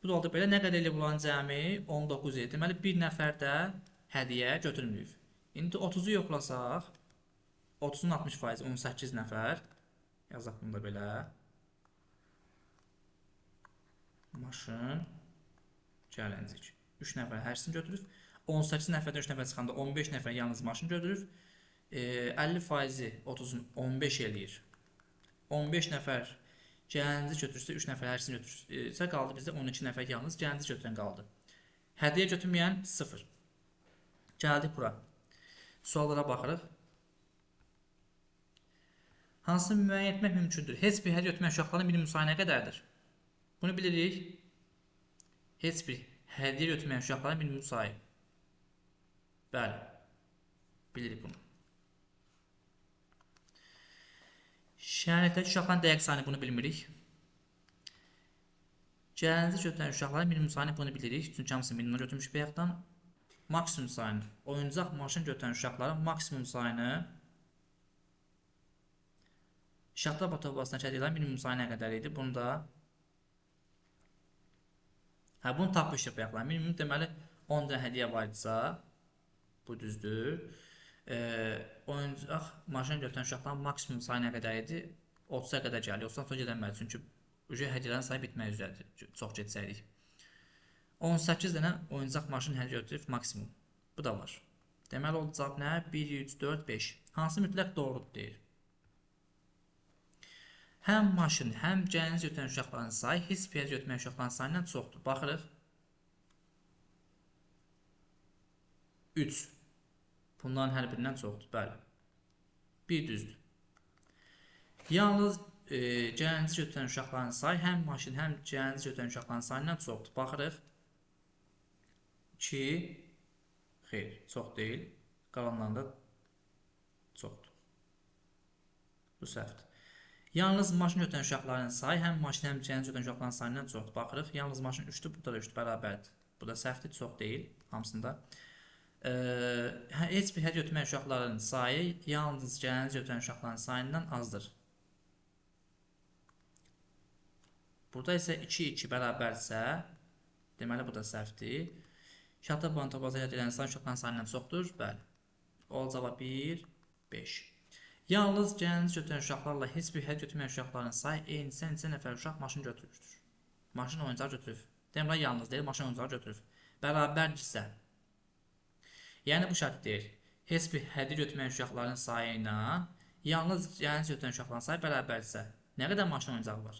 S1: Bu da oldu belə. Nə qədər eləyir bunların cəmi? 19 eləyir. Deməli, 1 nəfər də hədiyyə götürməyib. İndi 30-u yoxlasaq, 30-un 60% 18 nəfər. Yazaq bunu da belə. Maşın, gəlincik. 3 nəfər hər ikisini götürür. 18 nəfərdən 3 nəfər çıxanda 15 nəfər yalnız maşın götürür. 50%-i 30-un 15 eləyir. 15 nəfər gəlincik götürürsə, 3 nəfər hər ikisini götürürsə, qaldı bizdə 12 nəfər yalnız gəlincik götürən qaldı. Hədiyyə götürməyən 0. Gəldik bura. Suallara baxırıq. Hansını müəyyən etmək mümkündür? Heç bir hədiyyə götürməyən uşaqların minimum sayı nə qədərdir? Bunu bilirik. Heç bir hədiyyə götürməyən uşaqların minimum sayı. Bəli. Bilirik bunu. Şənlikdəki uşaqların dəqiq sayını bunu bilmirik. Gəlincik götürən uşaqların minimum sayını bunu bilirik. Çünki hamısı minimum götürmüş bayaqdan. Maksimum sayını, oyuncaq maşın götürən uşaqların maksimum sayını Şaxta torbasına hədiyyələrin minimum sayı nə qədər idi? Bunu da bunu tapmışdıq bayaqlar. Minimum deməli 10 dənə hədiyyə var idisə, bu düzdür. Oyuncaq maşın götürən uşaqların maksimum sayı nə qədər idi? 30-a qədər gəlir. 30-dan sonra gedəmədi. Çünki hədiyyələrin sayı bitmək üzrədir. Çox getsəydik. 18 dənə oyuncaq maşın hədiyyə götürüb maksimum. Bu da var. Deməli oldu cavab nə? 1, 3, 4, 5. Hansı mütləq doğrudur deyir. Həm maşın, həm gəlinci götürən uşaqların sayı heç bir hədiyyə götürməyən uşaqların sayından çoxdur. Baxırıq. 3. Bunların hər birindən çoxdur. Bəli. 1 düzdür. Yalnız gəlinci götürən uşaqların sayı həm maşın, həm gəlinci götürən uşaqların sayından çoxdur. Baxırıq. 2. Xeyr, çox deyil. Qalanlarında çoxdur. Bu səhvdir. Yalnız maşın götürən uşaqların sayı həm maşın, həm gəlinci götürən uşaqların sayından çoxdur. Baxırıq. Yalnız maşın 3-dür, burada da 3-dür, bərabərdir. Bu da səhvdir, çox deyil hamısında. Heç bir hədiyyə götürməyən uşaqların sayı yalnız gəlinci götürən uşaqların sayından azdır. Burada isə 2, 2 bərabərsə, deməli bu da səhvdir. Şaxta torbası hədiyyə edən sayı uşaqların sayından çoxdur. Bəli. O cavab 1, 5. Yalnız gəlinci götürən uşaqlarla heç bir hədiyyə götürməyən uşaqların sayı eynisə neçə nəfər uşaq maşın götürmüşdür. Maşın oyuncağı götürüb. Deməli yalnız deyil, maşın oyuncağı götürüb. Bərabərdirsə, yəni bu şərt deyir. Heç bir hədiyyə götürməyən uşaqların sayı ilə yalnız gəlinci götürən uşaqların sayı bərabərdirsə, nə qədər maşın oyuncağı var?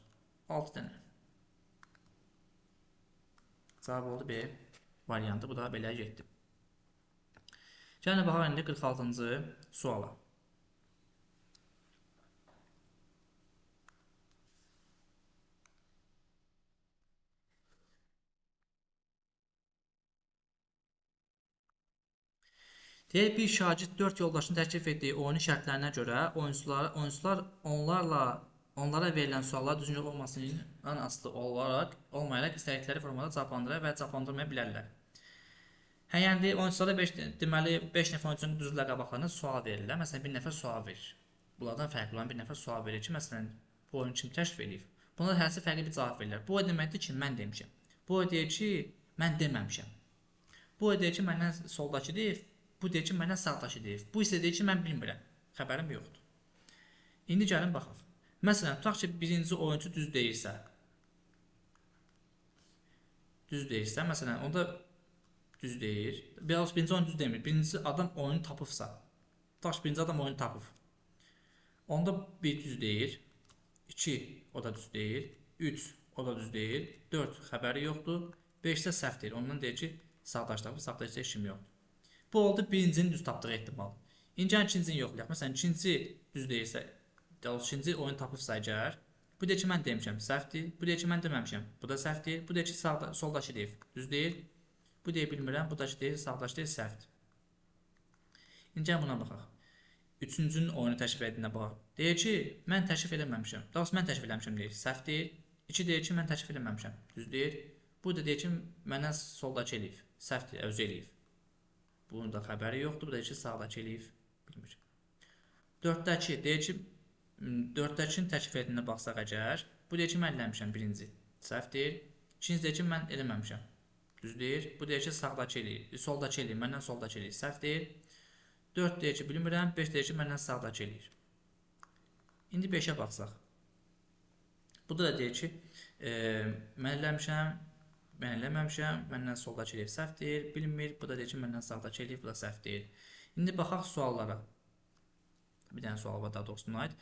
S1: 6 dənə. Cavab oldu B variantı. Bu da belə getdi. Gəlin baxaq indi 46-cı suala. Deyək, bir şagird 4 yoldaşın təklif etdiyi oyunun şərtlərinə görə oyunçular onlara verilən suallar düzgün olmasından asılı olmayaraq istədikləri formada cavablandıra və cavablandırmaya bilərlər. Hə, yəni oyunçulara 5, deməli 5 nəfər oyunçunun düzürlər qabaqlarına sual verirlər. Məsələn, bir nəfər sual verir. Bunlardan fərqli olan bir nəfər sual verir ki, məsələn, bu oyunu kim təklif edib? Bunlar hərisi fərqli bir cavab verirlər. Bu o deməkdir ki, mən demişəm. Bu o deyir ki, mən deməmişəm. Bu o deyir ki, məndən soldakı deyir. Bu deyir ki, məndən sağdakı deyir. Bu isə deyir ki, mən bilmirəm. Xəbərim yoxdur. İndi gəlin baxaq. Məsələn, tutaq ki, birinci oyunçu düz deyirsə. Düz deyirsə, məsələn, onda düz deyir. Birinci oyuncu düz demir. Birinci adam oyunu tapıbsa. Tutaq ki, birinci adam oyunu tapıb. Onda bir düz deyir. 2, o da düz deyir. 3, o da düz deyir. 4, xəbəri yoxdur. 5 isə səhv deyir. Ondan deyir ki, sağdaşı tapıb, sağdaşı işim yoxdur. Bu oldu birincinin düz tapdığı ehtimal. İndi ikincini yoxlayaq. Məsələn, ikinci düz deyirsə, ikinci oyun tapıbsa əgər, bu deyir ki, mən demişəm, səhvdir. Bu deyir ki, mən deməmişəm, bu da səhvdir. Bu deyir ki, soldakı deyir, düz deyir. Bu deyir, bilmirəm, bu da ki, deyir, sağdakı deyir, səhvdir. İndi buna baxaq. Üçüncünün oyunu təklif etdiyinə baxaq. Deyir ki, mən təklif eləməmişəm. Daha doğrusu, mən təklif eləmişəm deyir, səhv deyir. 2 deyir ki, mən təklif eləməmişəm, düz deyir. Bu da deyir ki, məndən soldakı eləyib, səhv deyir, özü eləyib. Bunun da xəbəri yoxdur. Bu da ki, sağdakı eləyib, bilmir. 4-dəki deyir ki, 4-dəkinin təklif etdiyinə baxsaq əgər, bu deyir ki, mən eləmişəm birinci, səhv deyir. İkinci deyir ki, mən eləməmişəm, düz deyir. Bu deyir ki, sağdakı eləyir, soldakı eləyir, məndən soldakı eləyir, səhv deyir. 4 deyir ki, bilmirəm, 5 deyir ki, məndən sağdakı eləyir. İndi 5-ə baxsaq. Bu da deyir ki, mən eləmişəm, mən eləməmişəm, məndən soldakı eləyib, səhv deyir, bilmir. Bu da deyir ki, məndən sağdakı eləyib, bu da səhv deyir. İndi baxaq suallara. Bir dənə sual var, daha doğrusu buna aid.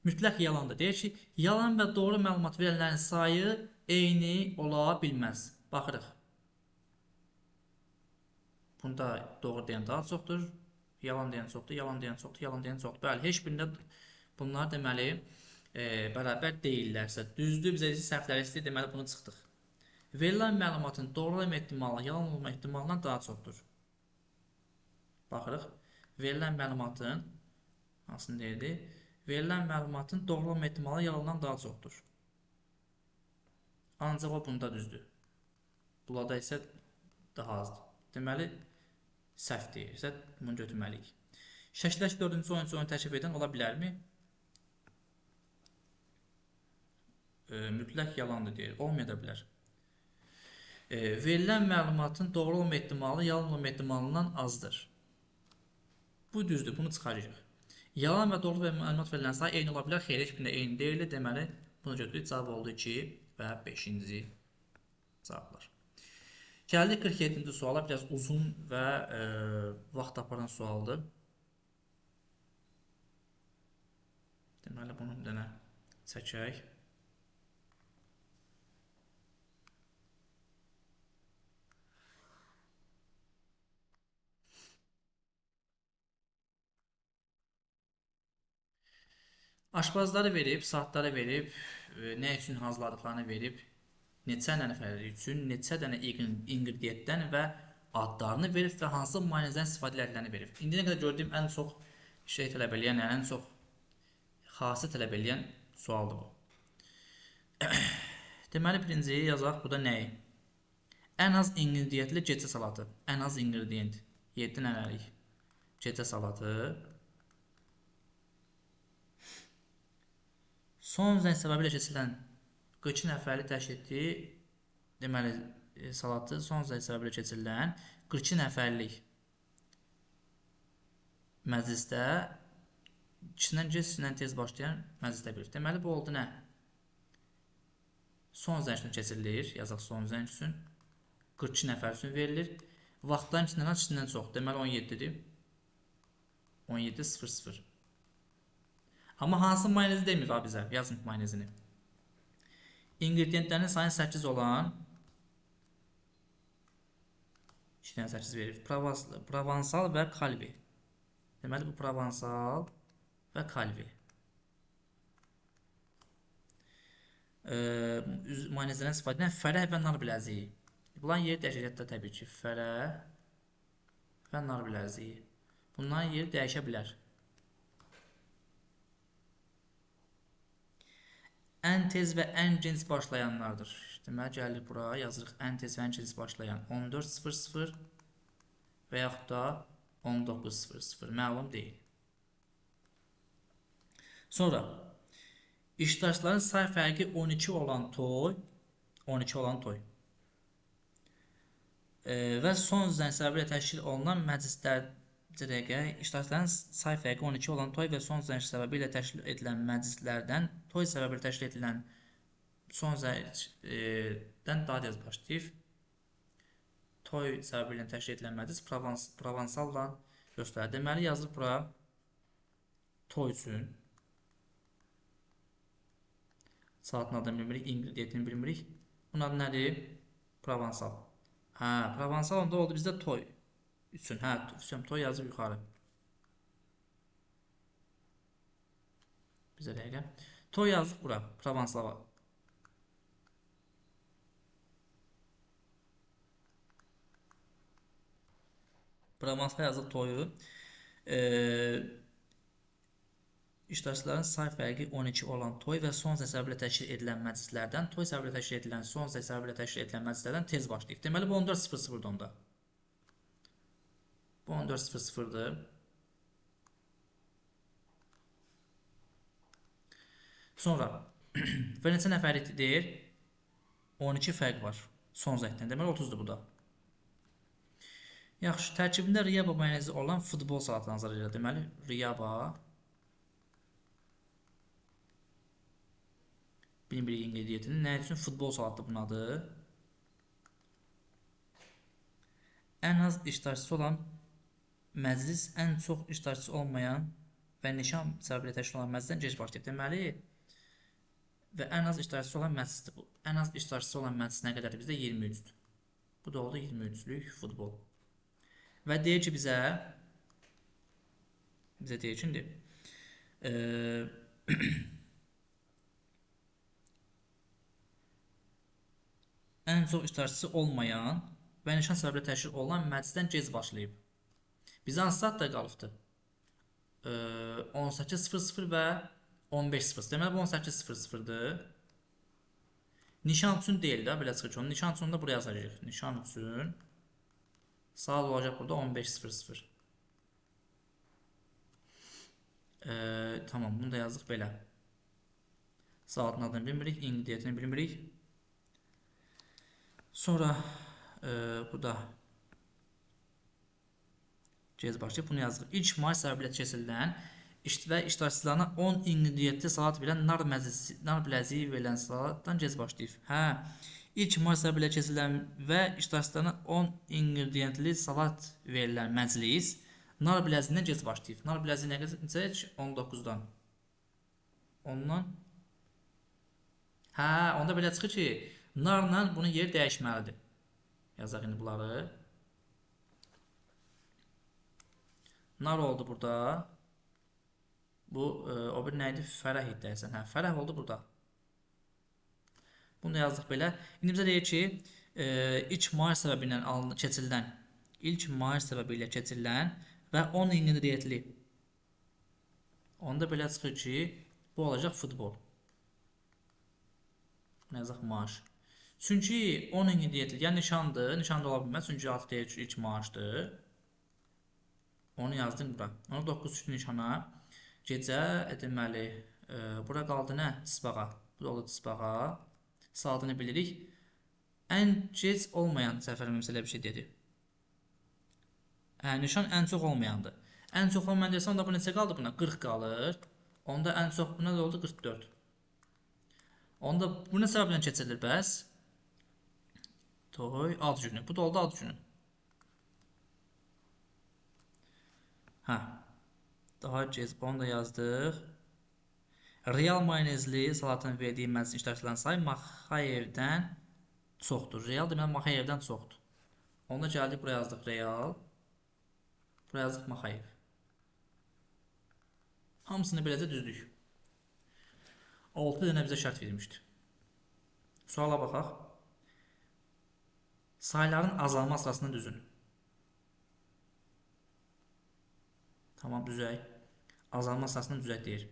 S1: Mütləq yalandır. Deyir ki, yalan və doğru məlumat verənlərin sayı eyni ola bilməz. Baxırıq. Bunda doğru deyən daha çoxdur, yalan deyən çoxdur, yalan deyən çoxdur, yalan deyən çoxdur. Bəli, heç birində bunlar deməli bərabər deyillərsə, düzdür, bizə səhvləri istəyir, deməli bunu çıxdıq. Verilən məlumatın doğru olma ehtimalı yalan olma ehtimalından daha çoxdur. Baxırıq. Verilən məlumatın hansını deyirdi? Verilən məlumatın doğru olma ehtimalı yalandan daha çoxdur. Ancaq o bunda düzdür. Bunlarda isə daha azdır. Deməli, səhv deyirsə bunu götürməliyik. Şəkildəki dördüncü oyunçu oyunu təklif edən ola bilərmi? Mütləq yalandır deyir. Olmaya da bilər. Verilən məlumatın doğru olma ehtimalı yalan olma ehtimalından azdır. Bu düzdür, bunu çıxarırıq. Yalan və doğru məlumat verilən sayı eyni ola bilər. Xeyr, heç birində eyni deyil. Deməli, bunu götürürük. Cavab oldu 2 və 5-ci cavablar. Gəldik 47-ci suala. Biraz uzun və vaxt aparan sualdır. Deməli, bunu bir dənə çəkək. Aşpazları verib, saatları verib, nə üçün hazırladıqlarını verib, neçə nəfər üçün, neçə dənə ingredientdən və adlarını verib və hansı mayonezdən istifadə edildiklərini verib. İndi nə qədər gördüyüm ən çox şey tələb eləyən, yəni ən çox xasə tələb eləyən sualdır bu. Deməli, birinciyi yazaq. Bu da nəyi? Ən az ingredientli gecə salatı. Ən az ingredient. 7 dənəlik gecə salatı. Son zəng səbəbi ilə keçirilən 42 nəfərlik təşkil etdiyi, deməli, salatı son zəng səbəbi ilə keçirilən 42 nəfərlik məclisdə ikisindən gec, ikisindən tez başlayan məclisdə bilir. Deməli, bu oldu nə? Son zəng üçün keçirilir. Yazaq son zəng üçün. 42 nəfər üçün verilir. Vaxtların ikisindən az, ikisindən çox. Deməli, 17-dir. 17:00. Amma hansı mayonezi demir ha bizə. Yazın mayonezini. İngredientlərinin sayı 8 olan 2 dənə 8 verir. Provansal və kalvi. Deməli, bu Provansal və kalvi. Mayonezlərdən istifadə edən fərəh və nar biləziyi. Bunların yeri dəyişəcək də təbii ki. Fərəh və nar biləziyi. Bunların yeri dəyişə bilər. Ən tez və ən gec başlayanlardır. Deməli, gəlir bura, yazırıq ən tez və ən gec başlayan 14:00 və yaxud da 19:00. Məlum deyil. Sonra, iştirakçıların say fərqi 12 olan toy, 12 olan toy və son zəng səbəbi ilə təşkil olunan məclislər iştirakçıların say fərqi 12 olan toy və son zəng səbəbi ilə təşkil edilən məclislərdən, toy səbəbi ilə təşkil edilən son zəngdən daha tez başlayıb. Toy səbəbi ilə təşkil edilən məclis Provansalla göstərir. Deməli, yazılır bura toy üçün. Saatın adını bilmirik, ingredientini bilmirik. Bunun adı nədir? Provansal. Hə, Provansal onda oldu bizdə toy üçün. Hə, toy yazıb yuxarı. Bizə dəqiqə. Toy yazdıq bura, Provansala. Provansala yazdıq toyu. İştirakçıların say fərqi 12 olan toy və son zəng səbəbi ilə təşkil edilən məclislərdən, toy səbəbi ilə təşkil edilən, son zəng səbəbi ilə təşkil edilən məclislərdən tez başlayıb. Deməli, bu 14:00-dur onda. Bu 14:00-dur. Sonra, və neçə nəfərlik deyir? 12 fərq var son zəngdən. Deməli, 30-dur bu da. Yaxşı, tərkibində riyaba mayonezi olan futbol salatı nazar edir. Deməli, riyaba bilmirik ingredientini. Nə üçün futbol salatı bunun adı? Ən az iştirakçısı olan məclis, ən çox iştirakçısı olmayan və nişan səbəbi ilə təşkil olan məclisdən gec başlayıb. Deməli, və ən az iştirakçısı olan məclisdir bu. Ən az iştirakçısı olan məclis nə qədərdir? Bizdə 23-dür. Bu da oldu 23-lük futbol. Və deyir ki bizə, deyir ki, indi, ən çox iştirakçısı olmayan və nişan səbəbi ilə təşkil olunan məclisdən gec başlayıb. Bizə hansı saatda qalıbdır? 18:00 və 15:00. Deməli, bu 18:00-dır. Nişan üçün deyil də, belə çıxır ki, nişan üçün də buraya yazacağıq. Nişan üçün saat olacaq burada 15:00. Tamam, bunu da yazdıq belə. Saatın adını bilmirik, ingredientini bilmirik. Sonra bu da gec başlayıb, bunu yazdıq. İlk may səbəbi ilə keçirilən və iştirakçılarına 10 ingredientli salat verən nar biləziyi verilən salatdan gec başlayıb. Hə, ilk may səbəbi ilə keçirilən və iştirakçılarına 10 ingredientli salat verilən məclis nar biləziyindən gec başlayıb. Nar biləziyi nə qədər? 19-dan. Ondan Hə, onda belə çıxır ki, narla bunun yeri dəyişməlidir. Yazaq indi bunları. Nar oldu burada. Bu, o bir nə idi? Fərəh idi deyəsən. Hə, fərəh oldu burada. Bunu da yazdıq belə. İndi bizə deyir ki, ilk maaş səbəbi ilə keçirilən, ilk maaş səbəbi ilə keçirilən və 10 inqrediyentli. Onda belə çıxır ki, bu olacaq futbol. Nə yazaq? Maaş. Çünki 10 inqrediyentli, yəni nişandır, nişan da ola bilməz. Çünki artıq deyir ki, ilk maaşdır. Onu yazdım bura. Onu 9 düşdü nişana. Gecə, deməli, bura qaldı nə? Çısbağa. Bu da oldu çısbağa. Saatını bilirik. Ən gec olmayan, səhv eləmirəmsə elə bir şey dedi. Hə, nişan ən çox olmayandır. Ən çox olmayan desə, onda bu neçə qaldı buna? 40 qalır. Onda ən çox buna da oldu 44. Onda bu nə səbəblə keçirilir bəs? Toy, ad günü. Bu da oldu ad günü. Hə. Daha gec, bunu da yazdıq. Real mayonezli salatın verdiyi məclisin iştirakçılarının sayı Maxayevdən çoxdur. Real deməli Maxayevdən çoxdur. Onda gəldik, buraya yazdıq Real. Buraya yazdıq Maxayev. Hamısını beləcə düzdük. 6 dənə bizə şərt verilmişdi. Suala baxaq. Sayların azalma sırasını düzün. Tamam, düzək. Azalma sırasını düzək deyir.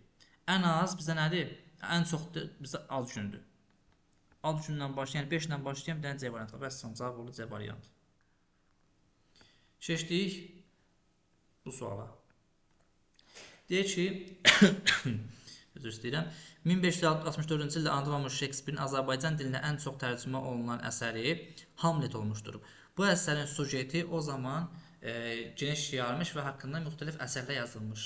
S1: Ən az bizə nədir? Ən çoxdur, bizə az gündür. Az gündən başlayan, yəni 5 ilə başlayan bir dənə C variantı var. Bəs cavab oldu C variantı. Keçdik bu suala. Deyir ki, üzr istəyirəm, 1564-cü ildə anadan olmuş Şekspirin Azərbaycan dilinə ən çox tərcümə olunan əsəri Hamlet olmuşdur. Bu əsərin sujeti o zaman geniş yayılmış və haqqında müxtəlif əsərlər yazılmış.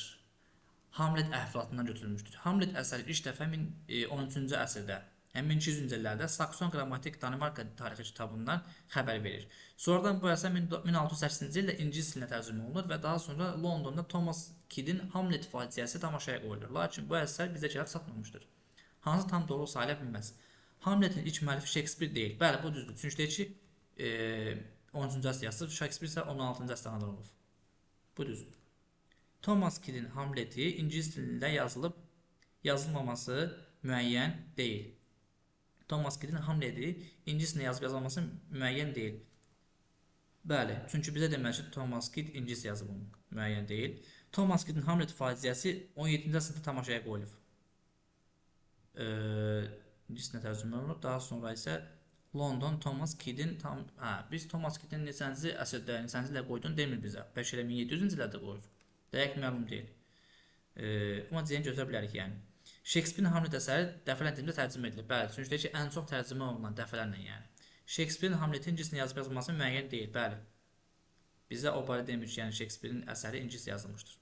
S1: Hamlet əhvalatından götürülmüşdür. Hamlet əsəri ilk dəfə 13-cü əsrdə, yəni 1200-cü illərdə Sakson qrammatik Danimarka tarixi kitabından xəbər verir. Sonradan bu əsər 1680-ci ildə ingilis dilinə tərcümə olunur və daha sonra Londonda Thomas Kiddin Hamlet faciəsi tamaşaya qoyulur. Lakin bu əsər bizə gəlib çatmamışdır. Hansı tam doğru sayıla bilməz. Hamletin ilk müəllifi Şekspir deyil. Bəli, bu düzdür. Çünki deyir ki, 13-cü əsr yazılır, Şekspir isə 16-cı əsrdə anadan olub. Bu düzdür. Thomas Kiddin Hamleti ingilis dilində yazılıb yazılmaması müəyyən deyil. Thomas Kiddin Hamleti ingilis dilində yazıb yazılmaması müəyyən deyil. Bəli, çünki bizə demək ki, Thomas Kidd ingilis yazıb onu, müəyyən deyil. Thomas Kiddin Hamlet faciəsi 17-ci əsrdə tamaşaya qoyulub. İngilis dilinə tərcümə olunub. Daha sonra isə London Thomas Kiddin tam, biz Thomas Kiddin neçənci əsrdə, neçənci ildə qoyduğunu demir bizə. Bəlkə elə 1700-cü illərdə qoyulub. Dəqiq məlum deyil. Amma C-ni götürə bilərik yəni. Şekspirin Hamlet əsəri dəfələrlə dilimizə tərcümə edilib. Bəli, çünki deyir ki, ən çox tərcümə olunan dəfələrlə yəni. Şekspirin Hamletin ingilis dilində yazıb yazılması müəyyən deyil. Bəli. Bizə o barədə demir ki, yəni Şekspirin əsəri ingilis yazılmışdır.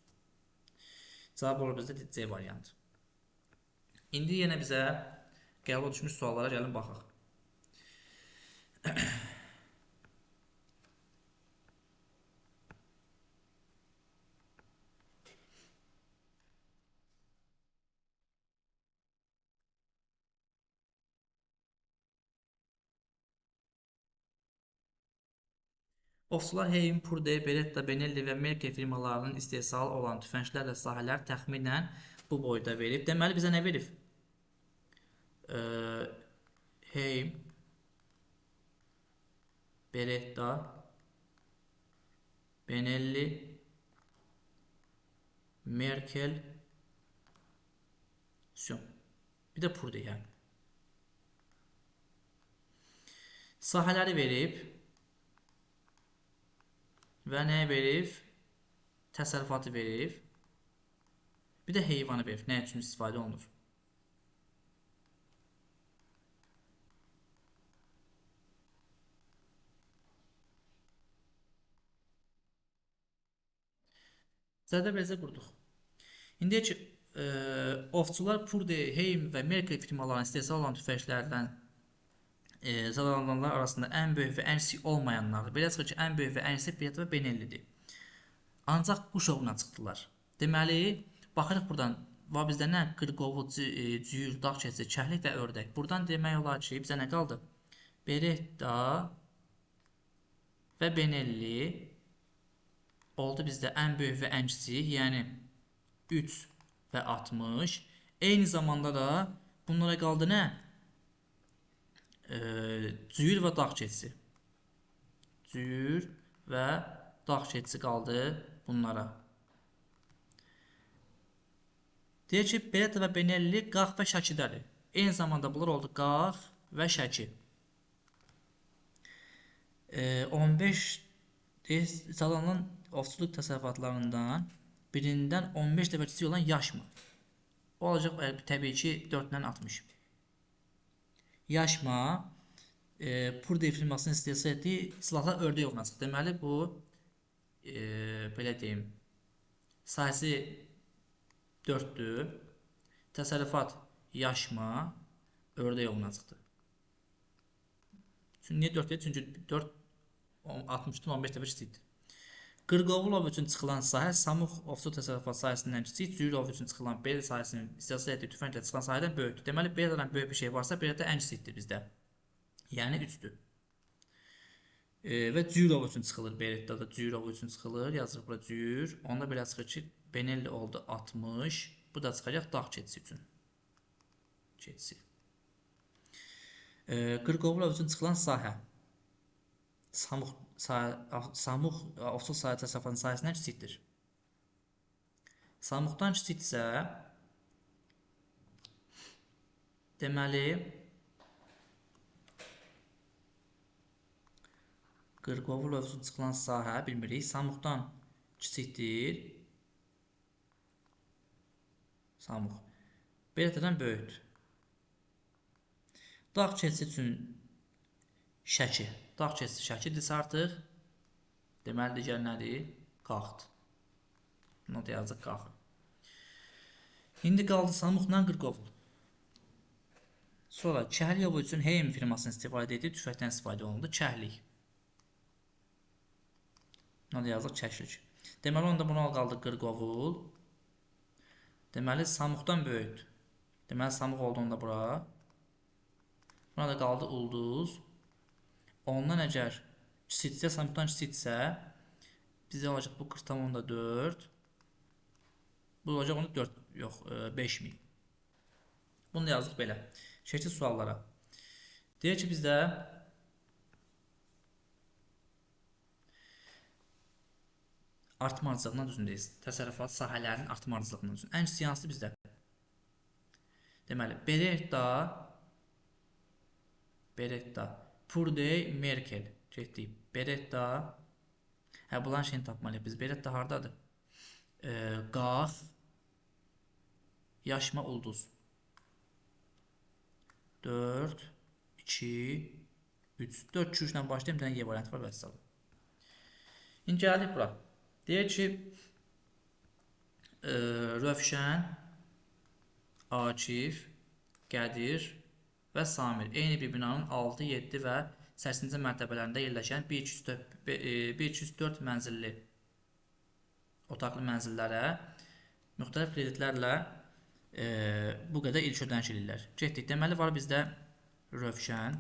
S1: Cavab olur bizdə C variantı. İndi yenə bizə qəbul düşmüş suallara gəlin baxaq. Ovçular Heym, Purde, Beretta, Benelli və Merkel firmalarının istehsalı olan tüfənglərlə sahələr təxminən bu boyda verib. Deməli, bizə nə verib? Heym, Beretta, Benelli, Merkel, bir də Purde yəni. Sahələri verib və nəyə verib? Təsərrüfatı verib. Bir də heyvanı verib. Nə üçün istifadə olunur? Zərdə beləcə qurduq. İndi deyək ki, ovçular Purde, Heym və Merkel firmalarının istehsal olan tüfənglərdən zadalananlar arasında ən böyük və ən kiçik olmayanlardır. Belə çıxır ki, ən böyük və ən kiçik Beretta və Benellidir. Ancaq quş ovuna çıxdılar. Deməli, baxırıq buradan. Var bizdə nə? Qırqovul, cüyür, dağ keçisi, kəhlik və ördək. Buradan demək olar ki, bizə nə qaldı? Beretta və Benelli oldu bizdə ən böyük və ən kiçik, yəni 3 və 60. Eyni zamanda da bunlara qaldı nə? Cüyür və dağ keçisi. Cüyür və dağ keçisi qaldı bunlara. Deyir ki, Beretta və Benelli Qax və Şəkidədir. Eyni zamanda bunlar oldu Qax və Şəki. 15 deyir, salınan ovçuluq təsərrüfatlarından birindən 15 dəfə kiçik olan yaşma. O olacaq təbii ki, 4 ilə 60. Yaşma Purdey firmasının istehsal etdiyi silahlar ördək ovuna çıxdı. Deməli, bu, belə deyim, sahəsi 4-dür. Təsərrüfat yaşma ördək ovuna çıxdı. Çünki niyə 4 deyil? Çünki 4 60-dan 15 dəfə kiçikdir. Qırqovul ov üçün çıxılan sahə Samux ovçu təsərrüfat sahəsindən kiçik, Cüyür ov üçün çıxılan Bel sahəsinin istehsal etdiyi tüfənglə çıxılan sahədən böyükdür. Deməli, Beldən böyük bir şey varsa, Beldə ən kiçikdir bizdə. Yəni 3-dür. Və Cüyür ov üçün çıxılır. Beletdə də Cüyür ov üçün çıxılır. Yazırıq bura Cüyür. Onda belə çıxır ki, Benelli oldu 60. Bu da çıxacaq dağ keçisi üçün. Keçisi. Qırqovul ov üçün çıxılan sahə. Samux ovçuluq sahə təsərrüfatının sahəsindən kiçikdir. Samuxdan kiçikdirsə, deməli, Qırqovul ov üçün çıxılan sahə bilmirik. Samuxdan kiçikdir. Samux. Berettadan böyükdür. Dağ keçisi üçün Şəki. Dağ keçisi Şəkidirsə artıq, deməli, digər nədir? Qaxdır. Bunu da yazacaq qaxı. İndi qaldı Samuxla Qırqovul. Sonra Kəhlik ovu üçün Heym firmasının istifadə etdiyi tüfəngdən istifadə olundu. Kəhlik. Bunu da yazdıq Kəhlik. Deməli, onda buna qaldı Qırqovul. Deməli, Samuxdan böyükdür. Deməli, Samux oldu onda bura. Buna da qaldı ulduz. Ondan əgər kiçikdirsə, Samuxdan kiçikdirsə, bizə olacaq bu 40,4. Bu olacaq onda 4, yox, 5000. Bunu da yazdıq belə. Keçdik suallara. Deyir ki, bizdə artmacılığından düzündəyiz. Təsərrüfat sahələrinin artmacılığından düzün. Ən kiçik hansıdır bizdə? Deməli, Beretta, Purdey, Merkel. Getdik. Beretta. Hə, bunların şeyini tapmalıyıq biz. Beretta hardadır? Qax, Yaşma, ulduz. 4, 2, 3. 4, 2, 3 ilə başlayayım. Bir dənə Y variantı var vəssalam. İndi gəldik bura. Deyir ki, Rövşən, Akif, Qədir və Samir eyni bir binanın 6, 7 və 8-ci mərtəbələrində yerləşən 1, 2, 3, 4 mənzilli otaqlı mənzillərə müxtəlif kreditlərlə bu qədər ilk ödəniş edirlər. Getdik. Deməli, var bizdə Rövşən,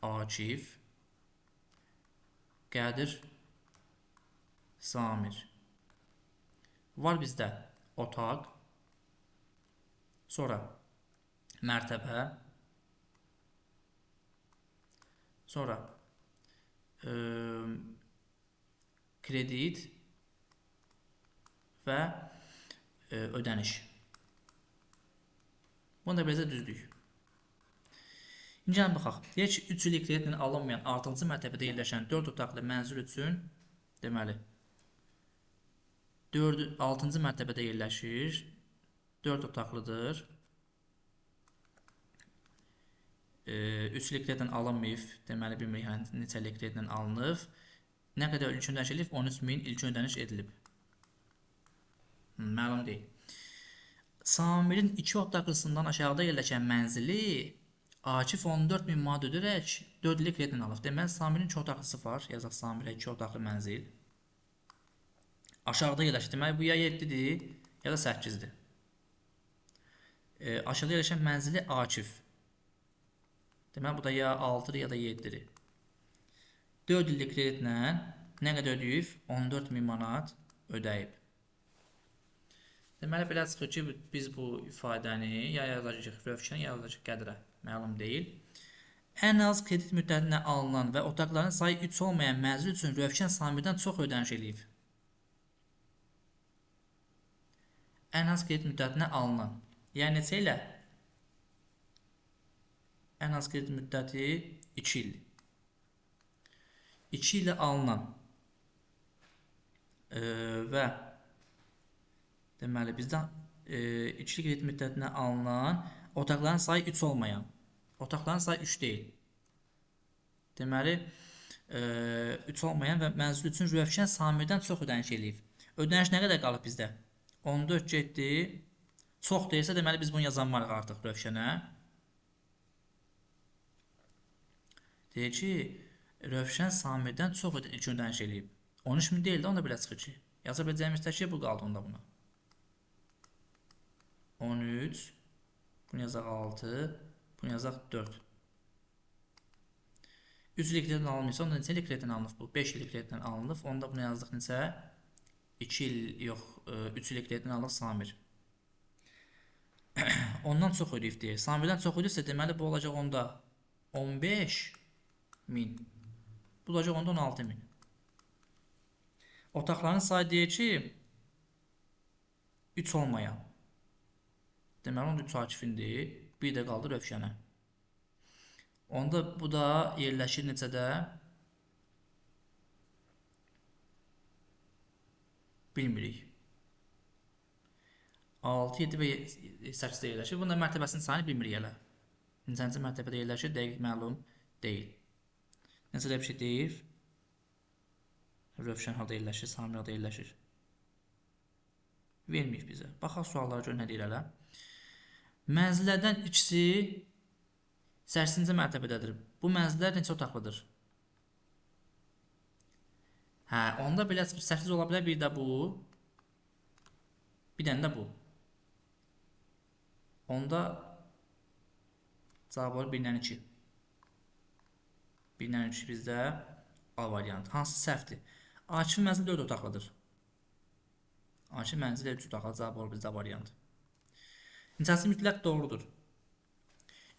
S1: Akif, Qədir, Samir. Var bizdə otaq, sonra mərtəbə, sonra kredit və ödəniş. Bunu da beləcə düzdük. İndi gəlin baxaq. Deyək ki, 3 illik kreditlə alınmayan 6-cı mərtəbədə yerləşən 4 otaqlı mənzil üçün, deməli, 6-cı mərtəbədə yerləşir, 4 otaqlıdır. 3 illik kreditlə alınmayıb, deməli, bilmirik, yəni, neçə illik kreditlə alınıb. Nə qədər ilk ödəniş edilib? 13.000 ilk ödəniş edilib. Məlum deyil. Samirin 2 otaqlısından aşağıda yerləşən mənzili Akif 14.000 manat ödəyərək 4 illik kreditlə alıb. Deməli, Samirin 2 otaqlısı var. Yazaq Samirə 2 otaqlı mənzil. Aşağıda yerləşir. Deməli, bu ya 7-dir, ya da 8-dir. Aşağıda yerləşən mənzili Akif. Deməli, bu da ya 6-dır, ya da 7-dir. 4 illik kreditlə nə qədər ödəyib? 14 min manat ödəyib. Deməli, belə çıxır ki, biz bu ifadəni ya yazacağıq Rövşənə, ya yazacağıq Qədirə. Məlum deyil. Ən az kredit müddətinə alınan və otaqların sayı 3 olmayan mənzil üçün Rövşən Samirdən çox ödəniş eləyib. Ən az kredit müddətinə alınan. Yəni, neçə ilə? Ən az kredit müddəti 2 il. 2 ilə alınan və deməli, bizdən 2 illik kredit müddətinə alınan otaqların sayı 3 olmayan. Otaqların sayı 3 deyil. Deməli, 3 olmayan və mənzil üçün Rövşən Samirdən çox ödəniş eləyib. Ödəniş nə qədər qalıb bizdə? 14 getdi. Çox deyilsə, deməli, biz bunu yazanmarıq artıq Rövşənə. Deyir ki, Rövşən Samirdən çox ilk ödəniş eləyib. 13 min deyil də, onda belə çıxır ki. Yaza biləcəyimiz tək şey bu qaldı onda buna. 13, bunu yazaq 6, bunu yazaq 4. 3 illik kreditdən alınmışsa, onda neçə illik kreditdən alınıb bu? 5 illik kreditdən alınıb. Onda bunu yazdıq neçə? 2 il, yox, 3 illik kreditdən alınıb Samir. Ondan çox ödəyib deyir. Samirdən çox ödəyibsə, deməli, bu olacaq onda 15 min. Bu olacaq onda 16 min. Otaqların sayı deyir ki, 3 olmayan. Deməli, onda 3 Akifindir. Bir də qaldı Rövşənə. Onda bu da yerləşir neçədə? Bilmirik. 6, 7 və 8-də yerləşir. Bunda mərtəbəsinin sayını bilmirik hələ. Neçənci mərtəbədə yerləşir, dəqiq məlum deyil. Nəsə elə bir şey deyir. Rövşən harada yerləşir, Samir harada yerləşir. Verməyib bizə. Baxaq suallara görə nə deyir hələ. Mənzillərdən ikisi 8-ci mərtəbədədir. Bu mənzillər neçə otaqlıdır? Hə, onda belə 8 ola bilər, bir də bu. Bir dənə də bu. Onda cavab olur 1-lə 2. 1-lə 3 bizdə A variantı. Hansı səhvdir? Akifin mənzili 4 otaqlıdır. Akif mənzili 3 otaqlı, cavab olur bizdə A variantı. Neçəsi mütləq doğrudur?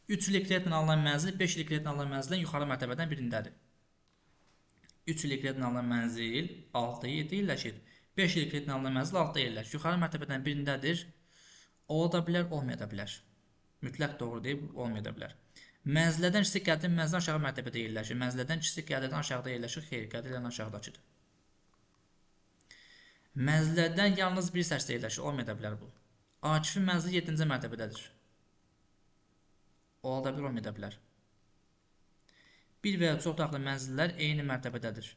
S1: 3 illik kreditlə alınan mənzil 5 illik kreditlə alınan mənzildən yuxarı mərtəbədən birindədir. 3 illik kreditlə alınan mənzil 6-da 7 yerləşir. 5 illik kreditlə alınan mənzil 6-da yerləşir. Yuxarı mərtəbədən birindədir. Ola da bilər, olmaya da bilər. Mütləq doğru deyib, olmaya da bilər. Mənzillərdən ikisi qədim mənzildən aşağı mərtəbədə yerləşir. Mənzillərdən ikisi qədirdən aşağıda yerləşir. Xeyr, qədirdən aşağıdakıdır. Mənzillərdən yalnız bir sərsdə yerləşir. Olmaya da bilər bu. Akifin mənzili 7-ci mərtəbədədir. Ola da bilər, olmaya da bilər. Bir və ya çox otaqlı mənzillər eyni mərtəbədədir.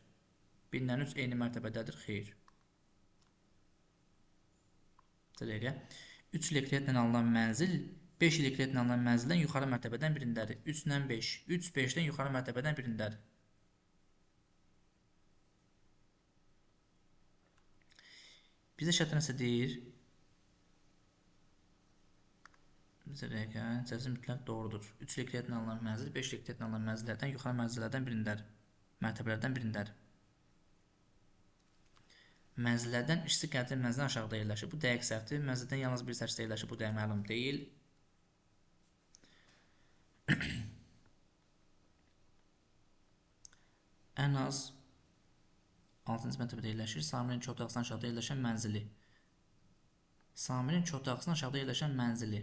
S1: 1-dən 3 eyni mərtəbədədir. Xeyr. Bir dəqiqə. 3 illik kreditlə alınan mənzil 5 illik kreditlə alınan mənzildən yuxarı mərtəbədən birindədir. 3-lə 5. 3, 5-dən yuxarı mərtəbədən birindədir. Bizə şərt nəsə deyir. Bizə dəqiqə, neçəsi mütləq doğrudur. 3 illik kreditlə alınan mənzil 5 illik kreditlə alınan mənzillərdən yuxarı mənzillərdən birindədir. Mərtəbələrdən birindədir. Mənzillərdən ikisi qədim mənzildən aşağıda yerləşir. Bu dəqiq səhvdir. Mənzildən yalnız bir sərsdə yerləşir. Bu dəqiq məlum deyil. Ən az 6-cı mərtəbədə yerləşir. Samirin 2 otaqlısından aşağıda yerləşən mənzili. Samirin 2 otaqlısından aşağıda yerləşən mənzili.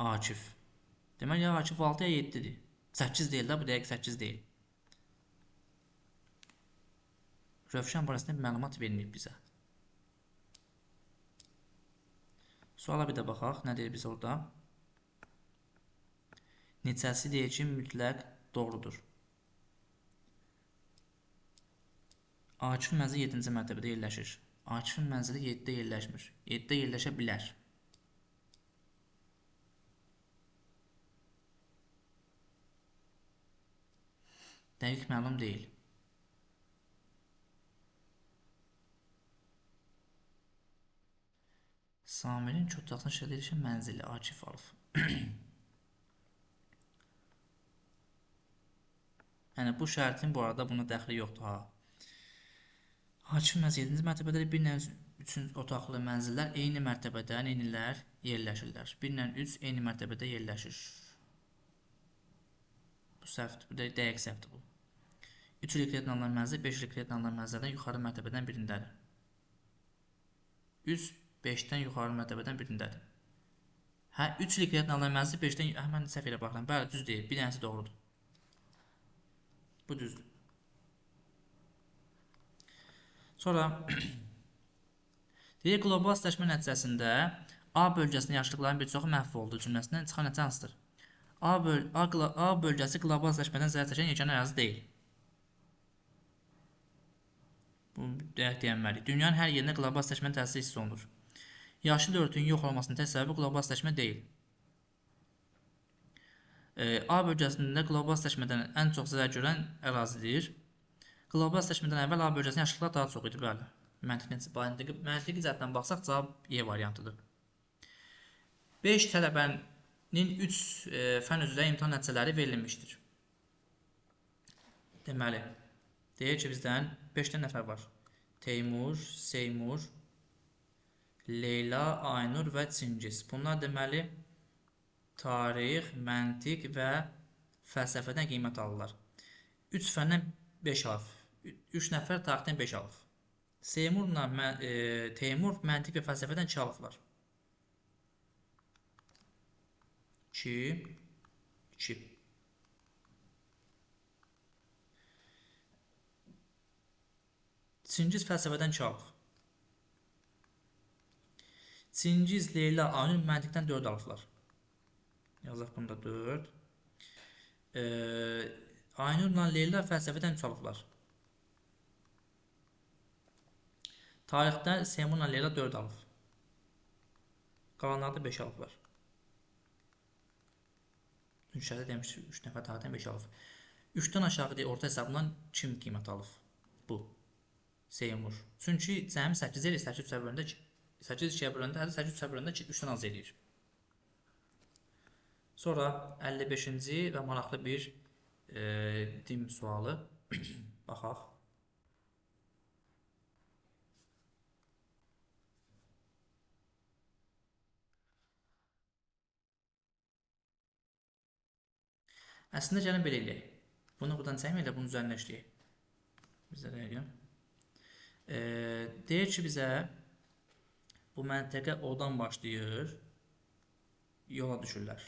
S1: Akif. Deməli, ya Akif 6 ya 7-dir. 8 deyil də, bu dəqiq 8 deyil. Rövşən barəsində bir məlumat verməyib bizə. Suala bir də baxaq. Nə deyir bizə orada? Neçəsi deyir ki, mütləq doğrudur. Akifin mənzili 7-ci mərtəbədə yerləşir. Akifin mənzili 7-də yerləşmir. 7-də yerləşə bilər. Dəqiq məlum deyil. Samirin iki otaqlı şəhərdə yerləşən mənzili Akif alıb. Yəni, bu şərtin bu arada buna dəxli yoxdur ha. Akif mənzili 7-ci mərtəbədə 1 ilə 3 otaqlı mənzillər eyni mərtəbədə neynirlər? Yerləşirlər. 1 ilə 3 eyni mərtəbədə yerləşir. Bu səhvdir, bu dəqiq səhvdir bu. 3 il kredit alınan mənzil 5 il kredit alınan mənzillərdən yuxarı mərtəbədən birindədir. 3, 5-dən yuxarı mərtəbədən birindədir. Hə, 3 il kredit alınan mənzil 5-dən... Hə, mən səhv elə baxıram. Bəli, düz deyil. Bir dənəsi doğrudur. Bu düzdür. Sonra, deyir, qlobal istiləşmə nəticəsində A bölgəsində yaşlıqların bir çoxu məhv oldu cümləsindən çıxan nəticə hansıdır? A bölgəsi qlobal istiləşmədən zərər çəkən yeganə ərazi deyil. Bunu dəqiq deyənməliyik. Dünyanın hər yerində qlobal istiləşmənin təsiri hiss olunur. Yaşıl örtüyün yox olmasının tək səbəbi qlobal istiləşmə deyil. A bölgəsində qlobal istiləşmədən ən çox zərər görən ərazidir. Qlobal istiləşmədən əvvəl A bölgəsində yaşıllıqlar daha çox idi, bəli. Məntiqi cəhətdən baxsaq, cavab E variantıdır. 5 tələbənin 3 fən üzrə imtahan nəticələri verilmişdir. Deməli, deyir ki, bizdən 5 dənə nəfər var. Teymur, Seymur, Leyla, Aynur və Çingiz. Bunlar deməli, tarix, məntiq və fəlsəfədən qiymət alırlar. 3 fəndən 5 alıb. 3 nəfər tarixdən 5 alıb. Seymurla Teymur məntiq və fəlsəfədən 2 alıblar. 2, 2. Çingiz fəlsəfədən 2 alıb. Çingiz, Leyla, Aynur məntiqdən 4 alıblar. Yazaq bunu da 4. Aynurla Leyla fəlsəfədən 3 alıblar. Tarixdə Seymurla Leyla 4 alıb. Qalanlarda 5 alıblar. Çünki şərtdə demişdik, 3 nəfər tarixdən 5 alıb. 3-dən aşağı deyil, orta hesabla kim qiymət alıb? Bu. Seymur. Çünki cəmi 8 eləyir, 8 3-ə böləndə, 8 2-yə böləndə, 8 3-ə böləndə 3-dən az eləyir. Sonra 55-ci və maraqlı bir dim sualı. Baxaq. Əslində gəlin belə eləyək. Bunu buradan çəkməyək də bunun üzərində işləyək. Bizə də eləyəm. Deyir ki, bizə bu məntəqə odan başlayır, yola düşürlər.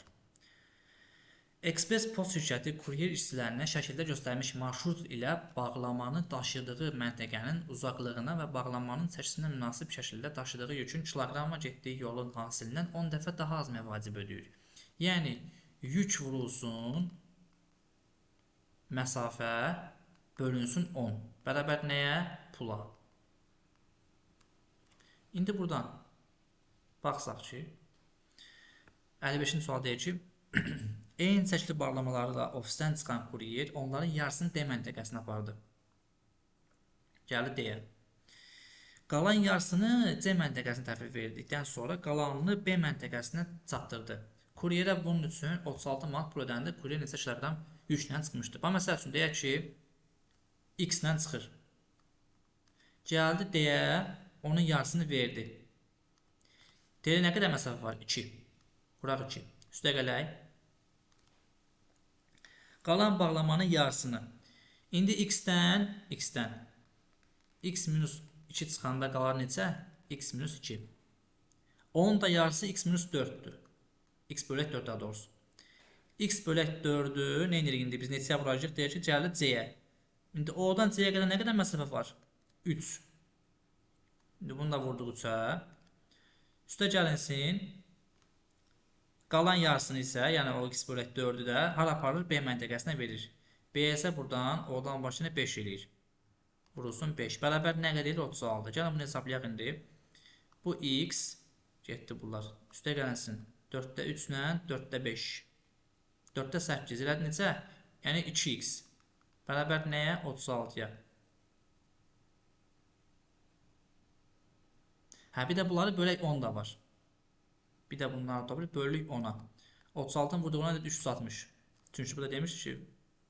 S1: Ekspress Post şirkəti kuryer işçilərinə şəkildə göstərilmiş marşrut ilə bağlamanı daşıdığı məntəqənin uzaqlığına və bağlamanın çəkisinə münasib şəkildə daşıdığı yükün kiloqrama getdiyi yolun hasilindən 10 dəfə daha az məvacib ödəyir. Yəni, yük vurulsun, məsafə bölünsün 10. Bərabər nəyə? Pula. İndi buradan baxsaq ki, 55-ci sual deyir ki, eyni çəkili bağlamaları da ofisdən çıxan kuryer onların yarısını D məntəqəsinə apardı. Gəldi D-yə. Qalan yarısını C məntəqəsinə təhvil verdikdən sonra qalanını B məntəqəsinə çatdırdı. Kuryerə bunun üçün 36 manat pul ödəndi. Kuryer neçə kiloqram yüklə çıxmışdı. Bax, məsəl üçün deyək ki, X-lə çıxır. Gəldi D-yə, onun yarısını verdi. D-yə nə qədər məsafə var? 2. Vuraq 2. Üstə gələk. Qalan bağlamanın yarısını. İndi X-dən, X-dən. X minus 2 çıxanda qalar neçə? X minus 2. Onun da yarısı X minus 4-dür. X bölək 4 daha doğrusu. X bölək 4-ü nə edirik indi? Biz neçəyə vuracaq? Deyək ki, gəldi C-yə. İndi O-dan C-yə qədər nə qədər məsafə var? 3. İndi bunu da vurduq 3-ə. Üstə gəlinsin. Qalan yarısını isə, yəni o X bölək 4-ü də hara aparır? B məntəqəsinə verir. B isə buradan O-dan başına 5 eləyir. Vurulsun 5. Bərabər nə qədər eləyir? 36. Gəlin bunu hesablayaq indi. Bu X getdi bunlar. Üstə gəlinsin. 4-də 3 ilə 4-də 5. 4-də 8 elədi neçə? Yəni 2x. Bərabər nəyə? 36-ya. Hə, bir də bunları bölək 10 da var. Bir də bunları toplayıb bölürük 10-a. 36-nın vurduğuna 360. Çünki burada demişdik ki,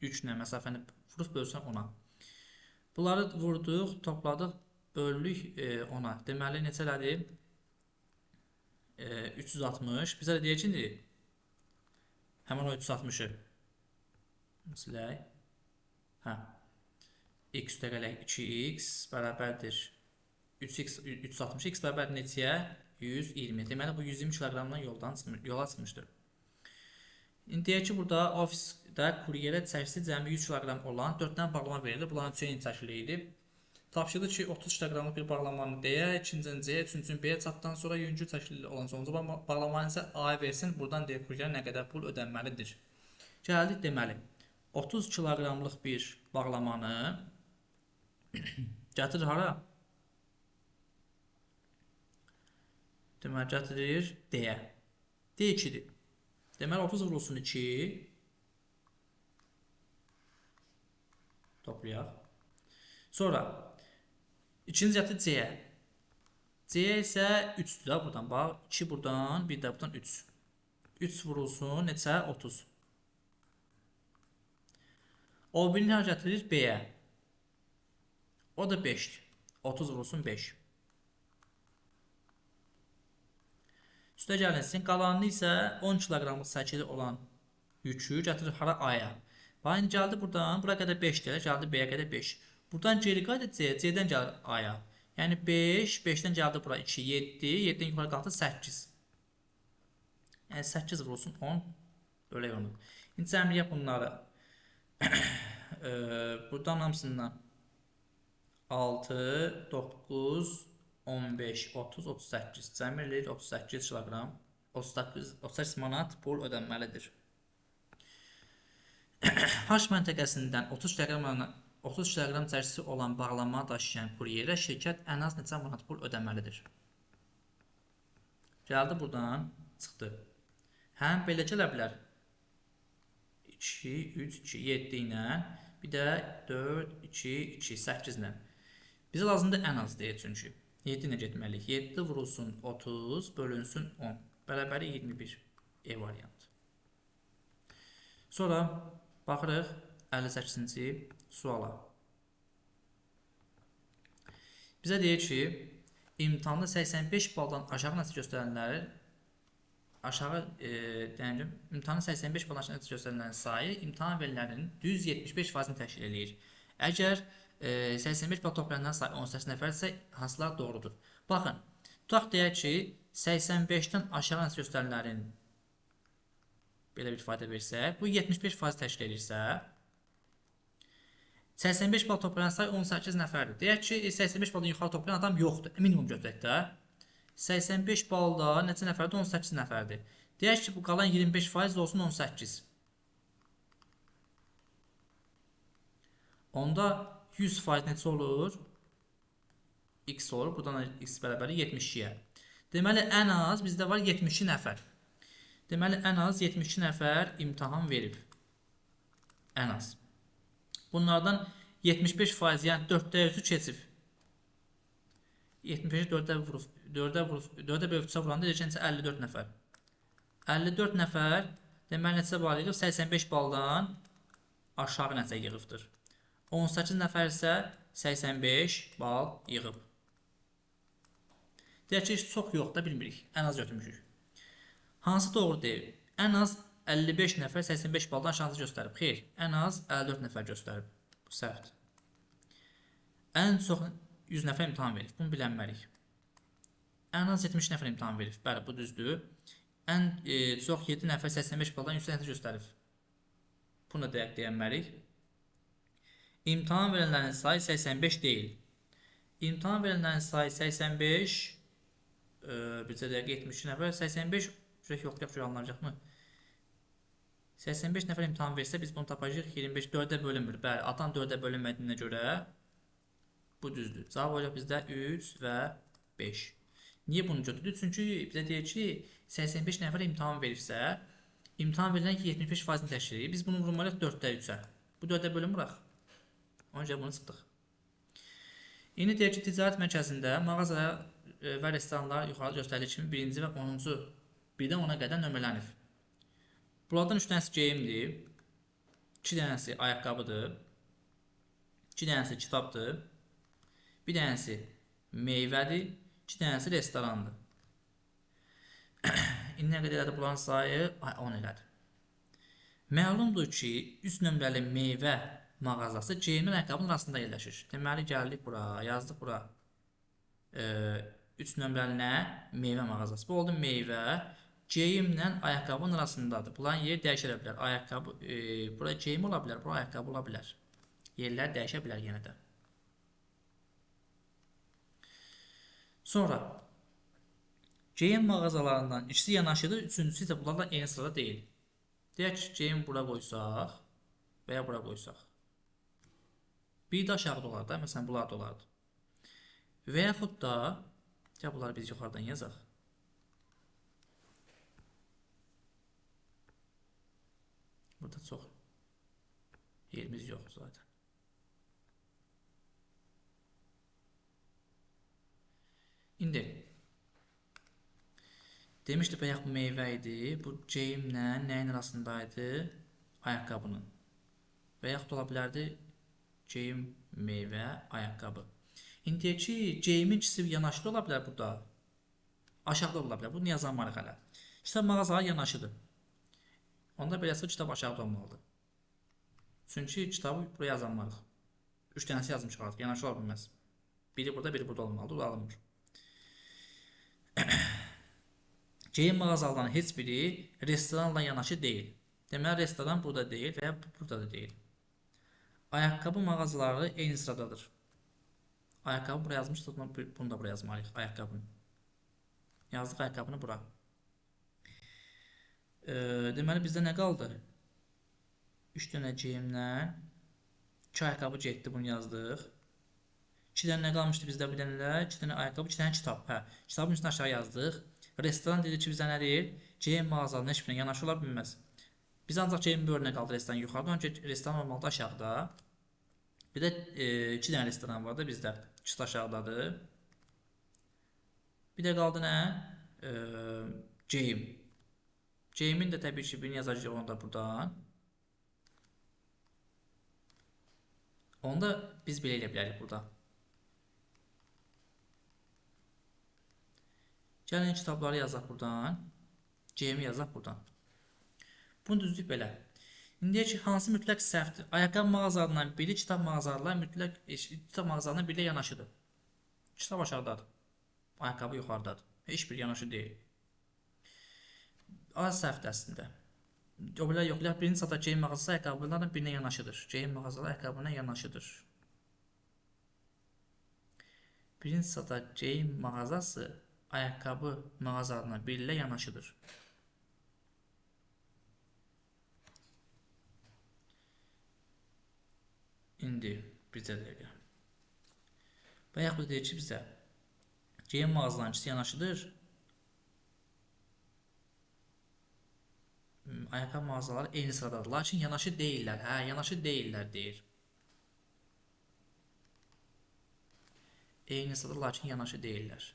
S1: 3 ilə məsafəni vurub bölsən 10-a. Bunları vurduq, topladıq, böldük 10-a. Deməli, neçə elədi? 360. Bizə də deyir ki, indi həmin o 360-ı silək. Hə. X üstəgələk 2x bərabərdir 3x, 360, x bərabərdir neçəyə? 120. Deməli, bu 120 kiloqramdan yola çıxmışdır. İndi deyək ki, burada ofisdə kuryerə çəkisi cəmi 100 kiloqram olan 4 dənə bağlama verilir. Bunların üçü eyni çəkili idi. Tapşırdı ki, 30 kiloqramlıq bir bağlamanı D-yə, ikincisini C-yə, üçüncüsünü B-yə çatdan sonra yüngül çəkili olan sonuncu bağlamanı isə A-ya versin. Buradan deyək, kuryerə nə qədər pul ödənməlidir. Gəldik deməli, 30 kiloqramlıq bir bağlamanı gətirir hara? Deməli, gətirir D-yə. D 2-dir. Deməli, 30 vurulsun 2. Toplayaq. Sonra, ikinci gətirir C-yə. C-yə isə 3-dür da buradan. Bax, 2 buradan, bir də buradan 3. 3 vurulsun, neçə? 30. O birini hara gətirir? B-yə. O da 5-dir. 30 vurulsun 5. Üstə gəlinsin, qalanını isə 10 kiloqramlıq çəkili olan yükü gətirir hara? A-ya. Bax, indi gəldi buradan, bura qədər 5-dir, gəldi B-yə qədər 5. Buradan geri qayıdır C, C-dən gəlir A-ya. Yəni 5, 5-dən gəldi bura 2, 7, 7-dən yuxarı qalxdı 8. Yəni 8 vurulsun 10, bölək onu. İndi cəmləyək bunları. Buradan hamısından 6, 9, 15, 30, 38. Cəmi eləyir 38 kiloqram, 38 manat pul ödənməlidir. H məntəqəsindən 30 kiloqram çəkisi olan bağlama daşıyan kuryerə şirkət ən az neçə manat pul ödəməlidir? Gəldi buradan, çıxdı. Həm belə gələ bilər. 2, 3, 2, 7 ilə, bir də 4, 2, 2, 8 ilə. Bizə lazımdır ən az deyir çünki. 7 ilə getməliyik. 7 vurulsun 30, bölünsün 10. Bərabəri 21. E variantı. Sonra baxırıq 58-ci suala. Bizə deyir ki, imtahanda 85 baldan aşağı nəticə göstərənlərin imtahanın 85 baldan aşağı nəticə göstərənlərin sayı imtahan verilənlərinin düz 75%-ni təşkil eləyir. Əgər 85 bal toplayanların sayı 18 nəfərdirsə, hansılar doğrudur? Baxın, tutaq deyək ki, 85-dən aşağı nəticə göstərənlərin belə bir ifadə versək, bu 75% təşkil edirsə, 85 bal toplayan sayı 18 nəfərdir. Deyək ki, 85 baldan yuxarı toplayan adam yoxdur. Minimum götürək də. 85 balda neçə nəfərdir? 18 nəfərdir. Deyək ki, bu qalan 25% olsun 18. Onda 100% neçə olur? X olur. Buradan da X bərabəri 72-yə. Deməli, ən az bizdə var 72 nəfər. Deməli, ən az 72 nəfər imtahan verib. Ən az. Bunlardan 75%, yəni 4-də 3-ü keçib. 75-i 4-ə vurub, 4-ə bölüb 3-ə vuranda deyəcək 54 nəfər. 54 nəfər, deməli, neçə bal yığıb? 85 baldan aşağı neçə yığıbdır. 18 nəfər isə 85 bal yığıb. Deyək ki, çox yox da bilmirik. Ən az götürmüşük. Hansı doğru deyil? Ən az 55 nəfər 85 baldan aşağısı göstərib. Xeyr, ən az 54 nəfər göstərib. Bu səhvdir. Ən çox 100 nəfər imtahan verib. Bunu bilənməliyik. Ən az 70 nəfər imtahan verib. Bəli, bu düzdür. Ən çox 7 nəfər 85 baldan yüksək nəticə göstərib. Bunu da dəqiq deyənməliyik. İmtahan verənlərin sayı 85 deyil. İmtahan verənlərin sayı 85, bircə dəqiq 72 nəfər, 85, şuraya yoxlayaq, şuraya alınacaqmı? 85 nəfər imtahan versə, biz bunu tapacağıq. 25 4-ə bölünmür. Bəli, atan 4-ə bölünmədiyinə görə bu düzdür. Cavab olacaq bizdə 3 və 5. Niyə bunu götürdük? Çünki bizə deyir ki, 85 nəfər imtahan veribsə, imtahan verilən ki, 75%-ni təşkil edir. Biz bunu vurmalıyıq 4-də 3-ə. Bu 4-ə bölünmür axı. Ona görə bunu çıxdıq. İndi deyir ki, ticarət mərkəzində mağaza və restoranlar yuxarıda göstərildiyi kimi 1-ci və 10-cu 1-dən 10-a qədər nömrələnib. Bunlardan 3 dənəsi geyimdir, 2 dənəsi ayaqqabıdır, 2 dənəsi kitabdır, 1 dənəsi meyvədir, 2 dənəsi restorandır. İndi nə qədər elədi bunların sayı? 10 elədi. Məlumdur ki, 3 nömrəli meyvə mağazası geyimlə ayaqqabının arasında yerləşir. Deməli, gəldik bura, yazdıq bura. 3 nömrəli nə? Meyvə mağazası. Bu oldu meyvə. Geyimlə ayaqqabının arasındadır. Bunların yeri dəyişə bilər. Ayaqqabı, bura geyim ola bilər, bura ayaqqabı ola bilər. Yerlər dəyişə bilər yenə də. Sonra geyim mağazalarından ikisi yanaşıdır, üçüncüsü isə bunlarla eyni sırada deyil. Deyək ki, geyim bura qoysaq və ya bura qoysaq. Bir də aşağıda olar da, məsələn, bunlar da olardı. Və yaxud da, gəl bunları biz yuxarıdan yazaq. Burada çox yerimiz yoxdur zaten. İndi demişdi bayaq bu meyvə idi. Bu geyimlə nəyin arasındaydı? Ayaqqabının. Və yaxud ola bilərdi geyim, meyvə, ayaqqabı. İndi deyək ki, geyimin ikisi yanaşılı ola bilər burada. Aşağıda ola bilər. Bunu yazanmarıq hələ. Kitab mağazaları yanaşıdır. Onda beləsi kitab aşağıda olmalıdır. Çünki kitabı buraya yazanmarıq. 3 dənəsi yazmışıq artıq. Yanaşı ola bilməz. Biri burada, biri burada olmalıdır. O da alınmır. Geyim mağazalarının heç biri restoranla yanaşı deyil. Deməli, restoran burada deyil və ya burada da deyil. Ayaqqabı mağazaları eyni sıradadır. Ayaqqabı buraya yazmışdıq, bunu da buraya yazmalıyıq. Ayaqqabını. Yazdıq ayaqqabını bura. Deməli, bizdə nə qaldı? 3 dənə geyimlə 2 ayaqqabı getdi, bunu yazdıq. 2 dənə nə qalmışdı bizdə bir dənə də? 2 dənə ayaqqabı, 2 dənə kitab. Hə, kitabın üstünə aşağı yazdıq. Restoran dedi ki, bizə nə deyir? Geyim mağazalarının heç birinə yanaşı ola bilməz. Biz ancaq geyim bölünə qaldı restoran yuxarıda. Ona görə restoran olmalıdır aşağıda. Bir də 2 dənə restoran var da bizdə. İkisi aşağıdadır. Bir də qaldı nə? Geyim. Geyimin də təbii ki, birini yazacağıq onu da buradan. Onu da biz belə eləyə bilərik burada. Gəlin kitabları yazaq buradan. Geyimi yazaq buradan. Bunu düzdük belə. İndi deyək ki, hansı mütləq səhvdir? Ayaqqabı mağazalarından biri kitab mağazalarından mütləq kitab mağazalarından biri yanaşıdır. Kitab aşağıdadır. Ayaqqabı yuxarıdadır. Heç bir yanaşı deyil. Az səhvdir əslində. O bilər yox, birinci sırada geyim mağazası ayaqqabılardan birinə yanaşıdır. Geyim mağazaları ayaqqabına yanaşıdır. Birinci sırada geyim mağazası ayaqqabı mağazalarından biri ilə yanaşıdır. İndi bizə dəqiqə. Bayaq bu deyir ki, bizə geyim mağazalarının ikisi yanaşıdır. Ayaqqabı mağazaları eyni sıradadır. Lakin yanaşı deyillər. Hə, yanaşı deyillər deyir. Eyni sırada, lakin yanaşı deyillər.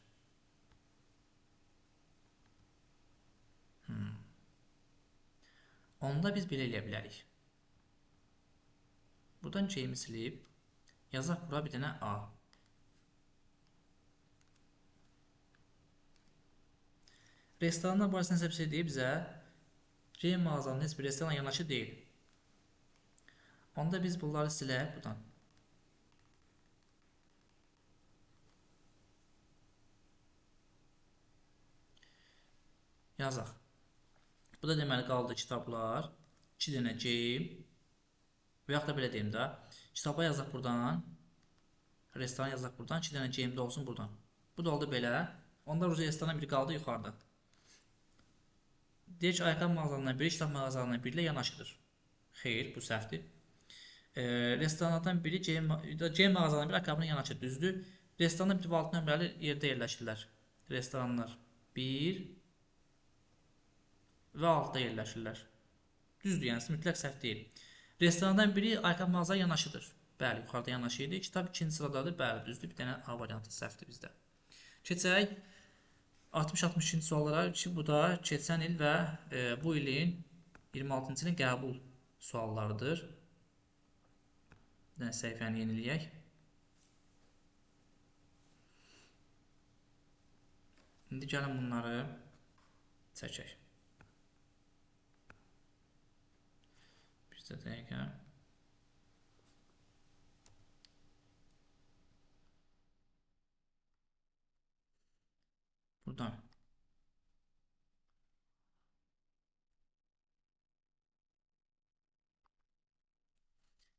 S1: Onda biz belə eləyə bilərik. Buradan geyimi silib, yazaq bura bir dənə A. Restoranlar barəsində nəsə bir şey deyib bizə. Geyim mağazalarının heç bir restoranla yanaşı deyil. Onda biz bunları silək buradan. Yazaq. Bu da deməli qaldı kitablar, 2 dənə geyim və yaxud da belə deyim də, kitablar yazaq buradan, restoran yazaq buradan, 2 dənə geyim də olsun buradan. Bu da oldu belə. Onda restorana biri qaldı yuxarıda. Deyir ki, ayaqqabı mağazalarından biri kitab mağazalarından biri ilə yanaşıdır. Xeyr, bu səhvdir. Restoranlardan biri geyim mağazalarından biri ayaqqabına yanaşır, düzdür. Restoranda bir 6 nömrəli yerdə yerləşirlər. Restoranlar 1 və 6-da yerləşirlər. Düzdür, yəni mütləq səhv deyil. Restorandan biri ayaqqabı mağazaya yanaşıdır. Bəli, yuxarıda yanaşı idi. Kitab ikinci sıradadır. Bəli, düzdür. Bir dənə A variantı səhvdir bizdə. Keçək 60-62-ci suallara ki, bu da keçən il və bu ilin 26-cı ilin qəbul suallarıdır. Bir dənə səhifəni yeniləyək. İndi gəlin bunları çəkək. Bir də dəqiqə. Buradan.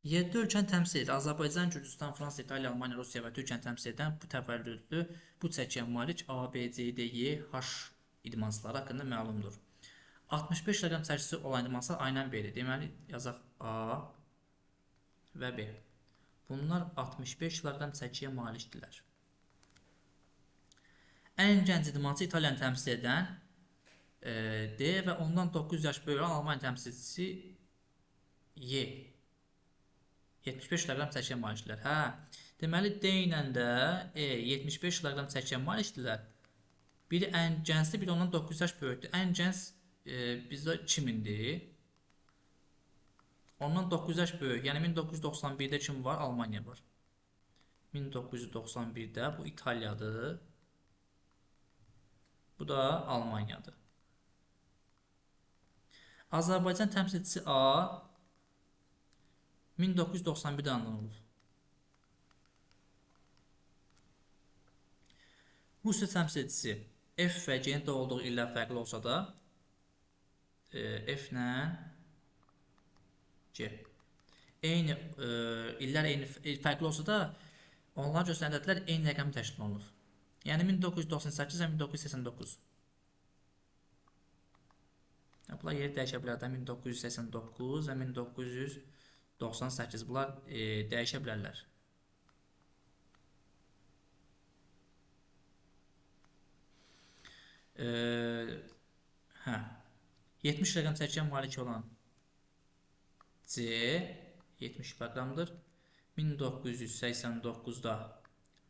S1: 7 ölkəni təmsil edir. Azərbaycan, Gürcüstan, Fransa, İtaliya, Almaniya, Rusiya və Türkiyəni təmsil edən bu təvəllüdlü, bu çəkiyə malik A, B, C, D, E, H idmançıları haqqında məlumdur. 65 kq çəkisi olan idmançılar A ilə B-dir. Deməli, yazaq A və B. Bunlar 65 kq çəkiyə malikdirlər. Ən gənc idmançı İtaliyanı təmsil edən D və ondan 9 yaş böyük olan Almaniya təmsilçisi Y. 75 kq çəkiyə malikdirlər. Hə, deməli D ilə də E 75 kq çəkiyə malikdirlər. Biri ən gəncdir, biri ondan 9 yaş böyükdür. Ən gənc bizdə 2000-dir. Ondan 9 yaş böyük. Yəni 1991-də kim var? Almaniya var. 1991-də bu İtaliyadır. Bu da Almaniyadır. Azərbaycan təmsilçisi A 1991-də anadan olub. Rusiya təmsilçisi F və G-nin doğulduğu illər fərqli olsa da F ilə G eyni illər eyni fərqli olsa da onlar göstərən ədədlər eyni rəqəmi təşkil olunub. Yəni 1998 və 1989. Bunlar yeri dəyişə bilər də 1989 və 1998. Bunlar dəyişə bilərlər. Hə, 70 rəqəm çəkiyə malik olan C 70 kiloqramdır. 1989-da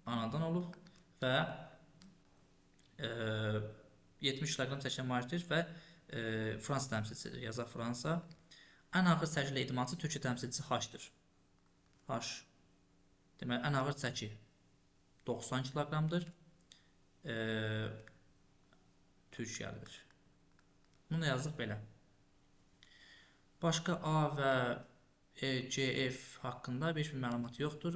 S1: anadan olub və 70 kiloqram çəkiyə malikdir və Fransa təmsilçisidir. Yazaq Fransa. Ən ağır çəkili idmançı Türkiyə təmsilçisi H-dır. H. Deməli, ən ağır çəki 90 kiloqramdır. Türkiyəlidir. Bunu da yazdıq belə. Başqa A və E, C, F haqqında heç bir məlumat yoxdur.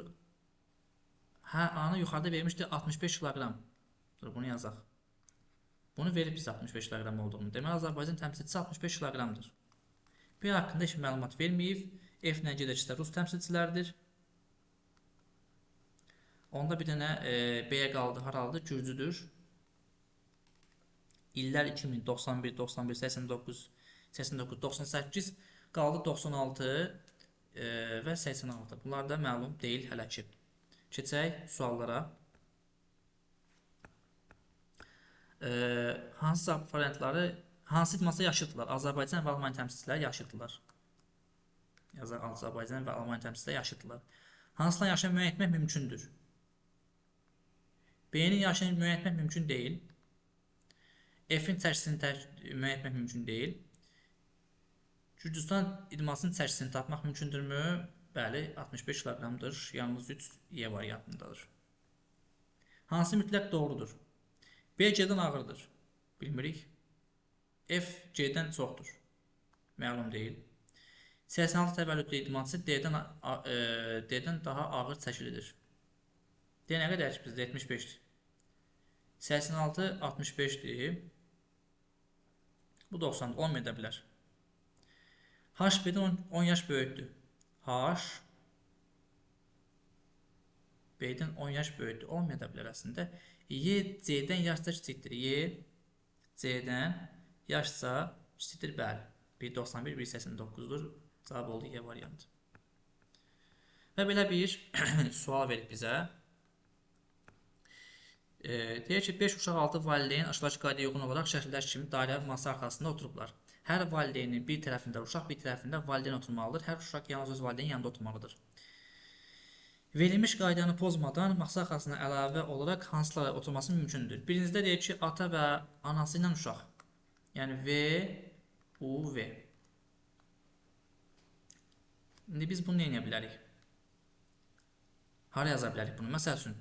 S1: Hə, A-nı yuxarıda vermişdi 65 kiloqram. Dur, bunu yazaq. Bunu verib bizə 65 kiloqram olduğunu. Deməli, Azərbaycan təmsilçisi 65 kiloqramdır. B haqqında heç bir məlumat verməyib. F ilə G də ikisi də rus təmsilçiləridir. Onda bir dənə B-yə qaldı, haralıdır? Gürcüdür. İllər 2000, 91, 91, 89, 89, 98, qaldı 96 və 86. Bunlar da məlum deyil hələ ki. Keçək suallara. Hansı variantları, hansı idmançılar yaşıddılar? Azərbaycan və Almaniya təmsilçiləri yaşıddılar. Yazaq, Azərbaycan və Almaniya təmsilçiləri yaşıddılar. Hansıların yaşını müəyyən etmək mümkündür? B-nin yaşını müəyyən etmək mümkün deyil. F-in çəkisini müəyyən etmək mümkün deyil. Gürcüstan idmançısının çəkisini tapmaq mümkündürmü? Bəli, 65 kiloqramdır. Yalnız 3 Y variantındadır. Hansı mütləq doğrudur? B C-dən ağırdır. Bilmirik. F C-dən çoxdur. Məlum deyil. 86 təvəllüdlü idmançısı D-dən daha ağır çəkilidir. D nə qədər ki bizdə? 75-dir. 86, 65-dir. Bu 90-dır. Olmaya da bilər. H B-dən 10 yaş böyükdür. H B-dən 10 yaş böyükdür. Olmaya da bilər əslində. Y C-dən yaşca kiçikdir. Y C-dən yaşca kiçikdir. Bəli. 1.91, 1.89-dur. Cavab oldu Y variantı. Və belə bir sual verib bizə. Deyir ki, 5 uşaq 6 valideyn aşağıdakı qaydaya uyğun olaraq şəkillər kimi dairəvi masa arxasında oturublar. Hər valideynin bir tərəfində uşaq, bir tərəfində valideyn oturmalıdır. Hər uşaq yalnız öz valideynin yanında oturmalıdır. Verilmiş qaydanı pozmadan masa arxasına əlavə olaraq hansılara oturması mümkündür? Birincidə deyir ki, ata və anası ilə uşaq. Yəni V, U, V. İndi biz bunu nə edə bilərik? Hara yaza bilərik bunu? Məsəl üçün,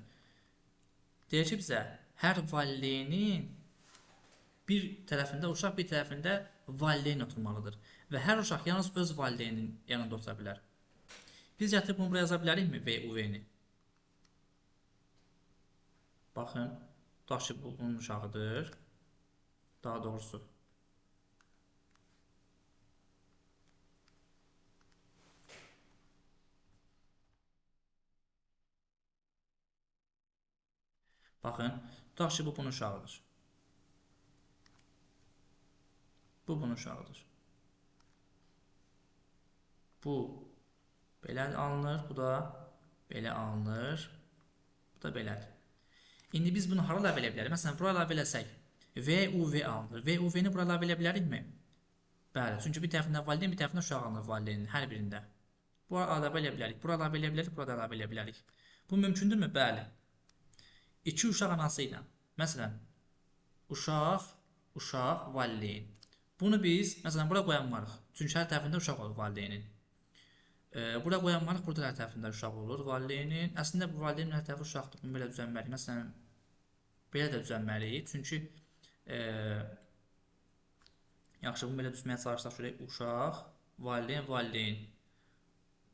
S1: deyir ki, bizə hər valideynin bir tərəfində uşaq, bir tərəfində valideyn oturmalıdır. Və hər uşaq yalnız öz valideyninin yanında otura bilər. Biz gətirib bunu buraya yaza bilərikmi? V, U, V-ni. Baxın, tutaq ki, bu bunun uşağıdır. Daha doğrusu. Baxın, tutaq ki, bu bunun uşağıdır. Bu bunun uşağıdır. Bu belə alınır, bu da belə alınır, bu da belədir. İndi biz bunu hara əlavə eləyə bilərik? Məsələn, bura əlavə eləsək, V, U, V alınır. V, U, V-ni bura əlavə eləyə bilərikmi? Bəli, çünki bir tərəfində valideyn, bir tərəfində uşaq alınır valideynin hər birində. Bura əlavə eləyə bilərik, bura əlavə eləyə bilərik, bura da əlavə eləyə bilərik. Bu mümkündürmü? Bəli. İki uşaq anası ilə. Məsələn, uşaq, uşaq, valideyn. Bunu biz, məsələn, bura qoyanmarıq. Çünki hər tərəfində uşaq olur valideynin. Bura qoyanmarıq, burada hər tərəfində uşaq olur valideynin. Əslində, bu valideynin hər tərəfi uşaqdır. Bunu belə düzəlməliyik. Məsələn, belə də düzəlməliyik. Çünki, yaxşı, bunu belə düzməyə çalışsaq, şöyle uşaq, valideyn, valideyn.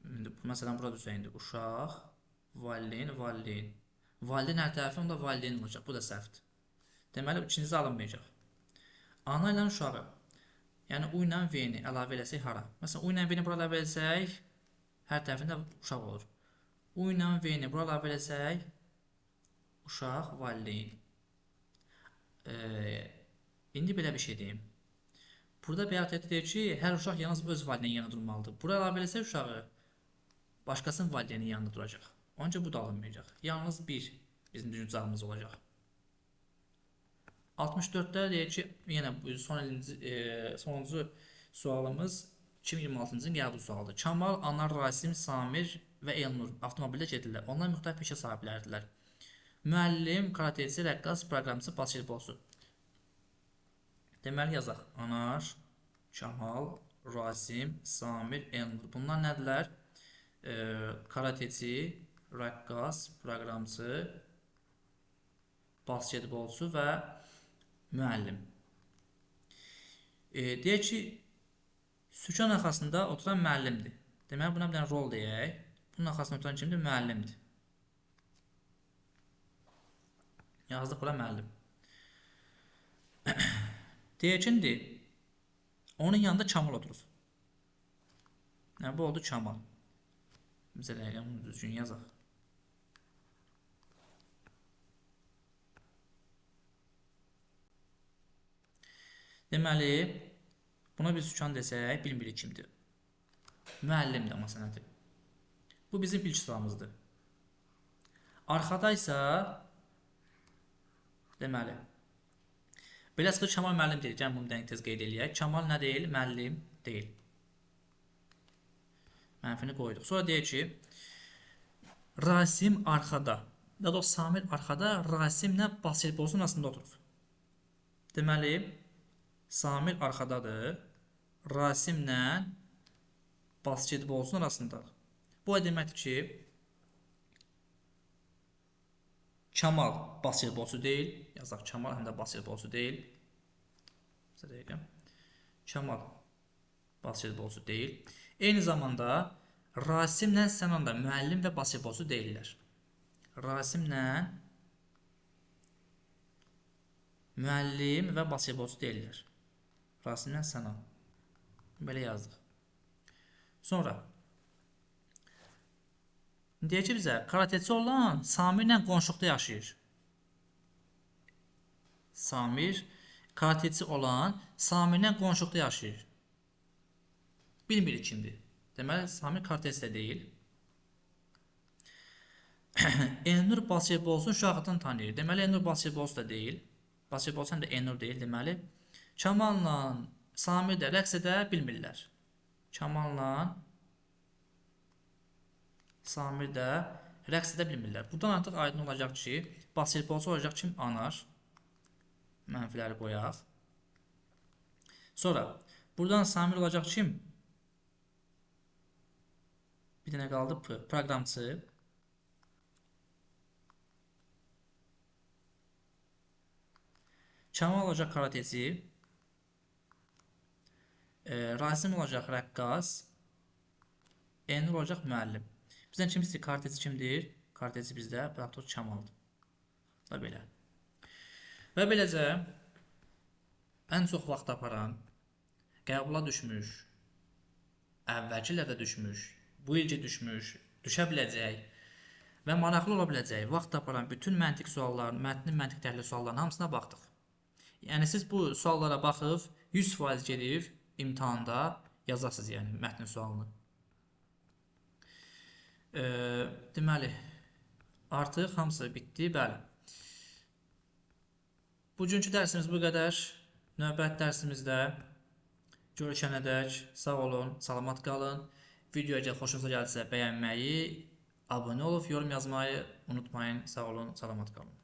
S1: İndi, məsələn, bura düzələk indi. Uşaq, valideyn, valideyn. Valideyn hər tərəfi, onda valideyn olacaq. Bu da səhvdir. Deməli, ikincisi alınmayacaq. Ana ilə uşağı, yəni U ilə V-ni əlavə eləsək hara? Məsələn, U ilə V-ni bura əlavə eləsək, hər tərəfində uşaq olur. U ilə V-ni bura əlavə eləsək, uşaq, valideyn. İndi belə bir şey deyim. Burada bəyan edir ki, hər uşaq yalnız öz valideynin yanında durmalıdır. Bura əlavə eləsək uşağı, başqasının valideynin yanında duracaq. Onun üçün bu da alınmayacaq. Yalnız bir bizim düzgün cavabımız olacaq. 64-də deyir ki, yenə bu sonuncu sualımız 2026-cı ilin qəbul sualıdır. Kamal, Anar, Rasim, Samir və Elnur avtomobildə gedirlər. Onlar müxtəlif peşə sahibləridirlər. Müəllim, karateci, rəqqas, proqramçı, basketbolçu. Deməli, yazaq. Anar, Kamal, Rasim, Samir, Elnur. Bunlar nədirlər? Karateci, rəqqas, proqramçı, basketbolçu və müəllim. Deyək ki, sükan arxasında oturan müəllimdir. Deməli, buna bir dənə rol deyək. Bunun arxasında oturan kimdir? Müəllimdir. Yazdıq bura müəllim. Deyək ki, indi onun yanında Kamal oturur. Yəni, bu oldu Kamal. Bizə dəqiqə bunu düzgün yazaq. Deməli, buna bir sükan desək, bilmirik kimdir. Müəllimdir amma sənəti. Bu bizim ilk sıramızdır. Arxada isə, deməli, belə çıxır Kamal müəllim deyil. Gəlin bunu dəqiq tez qeyd eləyək. Kamal nə deyil? Müəllim deyil. Mənfini qoyduq. Sonra deyir ki, Rasim arxada. Daha doğrusu, Samir arxada, Rasimlə basketbolçunun arasında oturur. Deməli, Samir arxadadır, Rasimlə basketbolçunun arasındadır. Bu o deməkdir ki, Kamal basketbolçu deyil. Yazaq, Kamal həm də basketbolçu deyil. Kamal basketbolçu deyil. Eyni zamanda Rasimlə Sənan da müəllim və basketbolçu deyillər. Rasimlə müəllim və basketbolçu deyillər. Rasimlə Sənan. Belə yazdıq. Sonra deyir ki, bizə karateci olan Samirlə qonşuluqda yaşayır. Samir karateci olan Samirlə qonşuluqda yaşayır. Bilmirik kimdir. Deməli, Samir karateci də deyil. Elnur basketbolçunu uşaqlıqdan tanıyır. Deməli, Elnur basketbolçu da deyil. Basketbolçu həm də Elnur deyil. Deməli, Kamalla Samir də rəqs edə bilmirlər. Kamalla Samir də rəqs edə bilmirlər. Buradan artıq aydın olacaq ki, basketbolçu olacaq kim? Anar. Mənfiləri qoyaq. Sonra, buradan Samir olacaq kim? Bir dənə qaldı P. Proqramçı. Kamal olacaq karateci. Rasim olacaq rəqqas. Enur olacaq müəllim. Bizdən kim istəyir? Karateci kimdir? Karateci bizdə artıq Kamaldır. Da belə. Və beləcə ən çox vaxt aparan, qəbula düşmüş, əvvəlki illərdə düşmüş, bu ilki düşmüş, düşə biləcək və maraqlı ola biləcək vaxt aparan bütün məntiq suallarının, mətnin məntiq təhlil suallarının hamısına baxdıq. Yəni siz bu suallara baxıb 100% gedib imtahanda yazasınız, yəni mətnin sualını. Deməli, artıq hamısı bitdi, bəli. Bugünkü dərsimiz bu qədər. Növbəti dərsimizdə görüşənədək sağ olun, salamat qalın. Video əgər xoşunuza gəldisə bəyənməyi, abunə olub yorum yazmayı unutmayın. Sağ olun, salamat qalın.